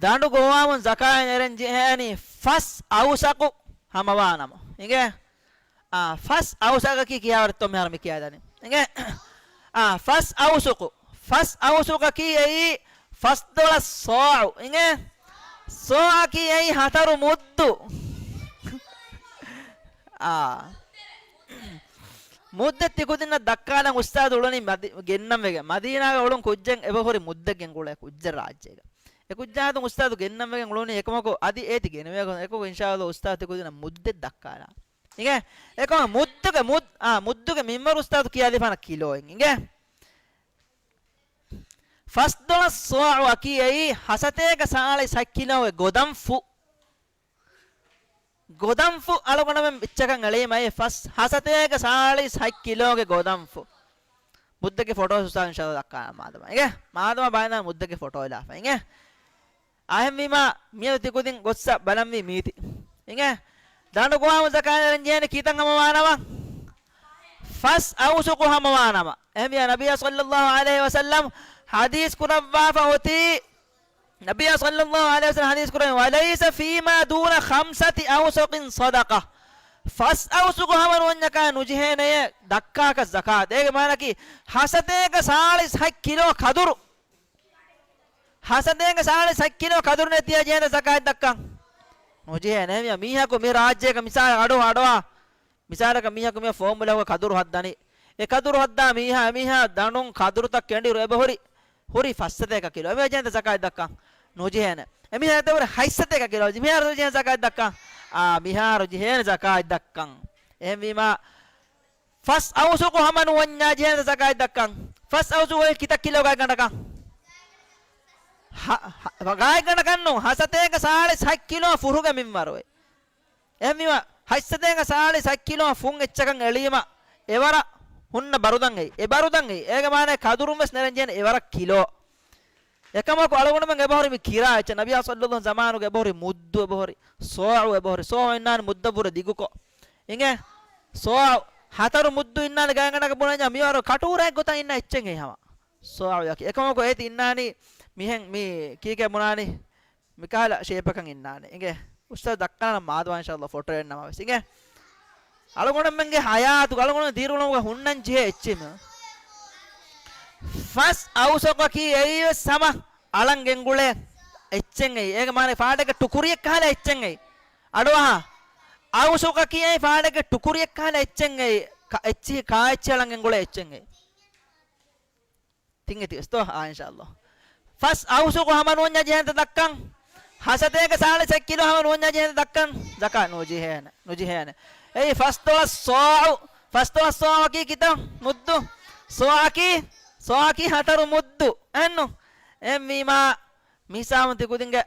ދަނޑު ގޮވާމުން ޒަކާތް ނެރެން ޖެހޭނީ ފަސް އައުސަޤު ހަމަވާނަމަ. އިނގޭ؟ އާ، ފަސް އައުސަޤަކީ ކިހާވަރެއްތޯ މިހާރު މި ކިޔާދަނީ. އިނގޭ؟ އާ، ފަސް އައުސުޤު. ފަސް އައުސުޤަކީ އެއީ ފަސްދޮޅަސް ޞާޢު. އިނގޭ؟ ޞާޢަކީ އެއީ ހަތަރު މުއްދު. އާ. މުއްދެއް ތިކުދިންނަށް ދައްކާލަން އުސްތާޛު އުޅުނީ މަދި-، ގެންނަން ވެގެން. މަދީނާގަ އުޅުން ކުއްޖެއް އެބަހުރި މުއްދެއް ގެންގުޅޭ ކުއްޖެއް ރާއްޖޭގަ. އެ ކުއްޖާ އަތުން އުސްތާޛު ގެންނަން ވެގެން އުޅުނީ އެކަމަކު އަދި އޭތި ގެނެވޭ ގޮތުން. އެކަމަކު އިންޝާﷲ އުސްތާޛު ތިކުދިންނަށް މުއްދެއް ދައްކާލާނަން. އިނގޭ؟ އެކަމަ މުއްދުގެ މުއް-، އާ، މުއްދުގެ މިންވަރު އުސްތާޛު ކިޔާދީފާނަ ކިލޯއިން. އިނގޭ؟ ފަސްދޮޅަސް ޞާޢުއަކީ އެއީ ހަސަތޭކަ ސާޅީސް ހަތް ކިލޯގެ ގޮދަންފު. ގޮދަންފު އަޅުގަނޑުމެން އެއްޗަކަށް އެޅީމައި ފަސް ހަސަތޭކަ ސާޅީސް ހަތް ކިލޯގެ ގޮދަންފު. މުއްދެއްގެ ފޮޓޯ އުސްތާޛު އިންޝާﷲ ދައްކާނަން މާދަމާ. އިނގޭ؟ މާދަމާ ބައިން މުއްދެއްގެ ފޮޓޯ އެޅާފަ. އިނގޭ؟ އަހެންވީމާ، މިއަދު ތިކުދިން ގޮއްސަ ބަލަންވީ މީތި. އިނގޭ؟ ދަނޑު ގޮވާމުން ޒަކާތް ނެރެން ޖެހޭނީ ކިތަން ހަމަވާނަމަ؟ ފަސް އައުސުޤު ހަމަވާނަމަ. އެހެންވިޔާ ނަބިއްޔާ ޞައްލައްލާހު ޢަލައިހި ވަސައްލަމް ޙަދީޘް ކުރައްވާފަ އޮތީ، ނަބިއްޔާ ޞައްލައްލާހު ޢަލައިހި ވަސައްލަމް ޙަދީޘް ކުރައްވަނީ، وليس فيما دون خمسة أوسق صدقة. ފަސް އައުސުޤު ހަމަ ނުވަންޏަކާ ނުޖެހޭނެޔޭ ދައްކާކަށް ޒަކާތް. އޭގެ މާނައަކީ ހަސަތޭކަ ސާޅީސް ހަތް ކިލޯ ކަދުރު. ހަސަތޭކަ ސާޅީސް ހަތް ކިލޯ ކަދުރު ނެތިޔާ ޖެހޭނެ ޒަކާތް ދައްކަން؟ ނުޖެހޭނެ. އެހެންވީމަ މީހަކު މި ރާއްޖޭގަ މިސާލަކަށް އަޑުއަހާ، އަޑުއަހާ. މިސާލަކަށް މީހަކު މި ފޯމުލައުގަ ކަދުރު ހައްދަނީ. އެ ކަދުރު ހައްދާ މީހާ، އެމީހާ ދަނޑުން ކަދުރުތައް ކެނޑިއިރު އެބަހުރި، ހުރި ފަސްސަތޭކަ ކިލޯ. އެމީހާ ޖެހޭނެ ޒަކާތް ދައްކަން؟ ނުޖެހޭނެ. އެމީހާ އެތައް ހުރި ހަތްސަތޭކަ ކިލޯ. މިހާރު ޖެހޭނެ ޒަކާތް ދައްކަން؟ އާ، މިހާރު ޖެހޭނެ ޒަކާތް ދައްކަން. އެހެންވީމަ، ފަސް އައުސުކު ހަމަ ނުވަންޏާ ޖެހޭނެ ޒަކާތް ދައްކަން. ފަސް އައުސުކު ކިތައް ކިލޯ ގާތްގަނޑަކަށް؟ ހަ-، ހަ-، ގާތްގަނޑަކަށް ނޫން، ހަސަތޭކަ ސާޅީސް ހަތް ކިލޯ ފުރުގެ މިންވަރު ވެ. އެހެންވީމަ، ހަތްސަތޭކަ ސާޅީސް ހަތް ކިލޯ ފުން އެއްޗަކަށް އެޅީމަ، އެވަރަށް ހުންނަ ބަރުދަން އެއީ. އެ ބަރުދަން އެއީ. އޭގެ މާނަ ކަދުރުން ވެސް ނެރެން ޖެހޭނެ އެވަރަށް ކިލޯ. އެކަމަކު އަޅުގަނޑުމެން އެބަހުރި މި ކިރާ އެއްޗެއް. ނަބިއްޔާ ޞައްލައްލާހު ޒަމާނުގަ އެބަހުރި މުއްދު އެބަހުރި، ޞާޢު އެބަހުރި. ޞާޢު އިންނާނެ މުއްދަށްވުރެ ދިގުކޮށް. އިނގޭ؟ ޞާޢު ހަތަރު މުއްދު އިންނާނެ ގާތްގަނޑަކަށް ބުނަންޏާ މިވަރު ކަޓޫރާއެއް ގޮތަށް އިންނަ އެއްޗެއް ހަމަ. ޞާޢު އަކީ. އެކަމަކު އޭތި އިންނާނީ މިހެން މި ކީކޭ ބުނާނީ؟ މިކަހަލަ ޝޭޕަކަށް އިންނާނެ. އިނގޭ؟ އުސްތާޛު ދައްކާނަން މާދަމާ އިންޝާﷲ ފޮޓޯއެއް ނަމަވެސް. އިނގޭ؟ އަޅުގަނޑުމެންގެ ޙަޔާތުގަ، އަޅުގަނޑު ދީރުޅުމުގަ ހުންނަން ޖެހޭ އެއްޗެއް މި. ފަސް އައުސުކަކީ އެއީވެސް ހަމަ އަޅަން ގެންގުޅޭ އެއްޗެއް އެއީ. އޭގެ މާނަ ފާޑެއްގެ ޓުކުރިއެއް ކަހަލަ އެއްޗެއް އެއީ. އަޑުއަހާ. އައުސުކަކީ އެއީ ފާޑެއްގެ ޓުކުރިއެއް ކަހަލަ އެއްޗެއް އެއީ. ކަ-، އެއްޗިހި ކާ އެއްޗިހި އަޅަން ގެންގުޅޭ އެއްޗެއް އެއީ. ތިން އެތިވެސް ތޯ؟ އާ، އިންޝާﷲ. ފަސް އައުސުކު ހަމަ ނުވަންޏާ ޖެހޭނެ ދައްކަން. ހަސަތޭކަ ސާޅީސް ހަތް ކިލޯ ހަމަ ނުވަންޏާ ޖެހޭނެ ދައްކަން. ޒަކާތް ނުޖެހޭނެ. ނުޖެހޭނެ. އެއީ ފަސްދޮޅަސް ޞާޢު. ފަސްދޮޅަސް ޞާޢު އަކީ ކިތައް މުއްދު؟ ޞާޢަކީ، ޞާޢަކީ ހަތަރު މުއްދު. އެއްނު؟ އެހެންވީމާ، މި ހިސާބުން ތި ކުދިންގެ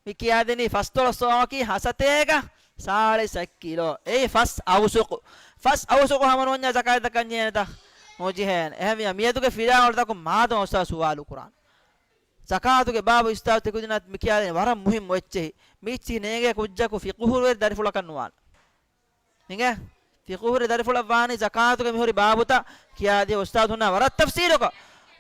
މި ކިޔާދިނީ ފަސްދޮޅަސް ޞާޢަކީ ހަސަތޭކަ ސާޅީސް ހަތް ކިލޯ. އެއީ ފަސް އައުސުކު. ފަސް އައުސުކު ހަމަ ނުވަންޏާ ޒަކާތް ދައްކަން ޖެހޭނެތަ؟ ނުޖެހޭނެ. އެހެންވިޔަ މިއަދުގެ ފިލާވަޅުތަކުން މާދަމާ އުސްތާޛު ސުވާލު ކުރާނެ. ޒަކާތުގެ ބާބު އުސްތާޛު ތި ކުދިންނަށް މި ކިޔާދިނީ ވަރަށް މުހިއްމު އެއްޗެހި. މި އެއްޗިހި ނޭނގޭ ކުއްޖަކު ފިޤުހުވެރި ދަރިފުޅަކަށް ނުވާނެ. އިނގޭ؟ ފިޤުހުވެރި ދަރިފުޅަށް ވާނީ ޒަކާތުގެ މިހުރި ބާބުތައް ކިޔާދިޔަ އުސްތާޛު ހުންނާ ވަރަށް ތަފްސީލުކޮށް،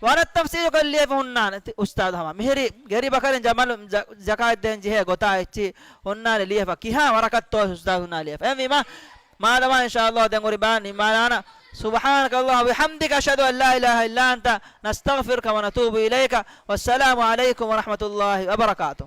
ވަރަށް ތަފްސީލުކޮށް ލިޔެފަ ހުންނާނެ ތި އުސްތާޛު ހަމަ. މިހިރި ގެރި ބަކަރިން ޖަމަލު ޒަ-، ޒަކާތް ދޭން ޖެހޭ ގޮތާ އެއްޗިހި ހުންނާނެ ލިޔެފަ. ކިހާ ވަރަކަށްތޯ އުސްތާޛު ހުންނާ ލިޔެފަ. އެހެންވީމާ، މާދަމާ އިންޝާﷲ ދެން ހުރި ބާ ނިންމާލާނަ. سبحانك اللهم وبحمدك، أشهد أن لا إله إلا أنت، نستغفرك ونتوب إليك. والسلام عليكم ورحمة الله وبركاته.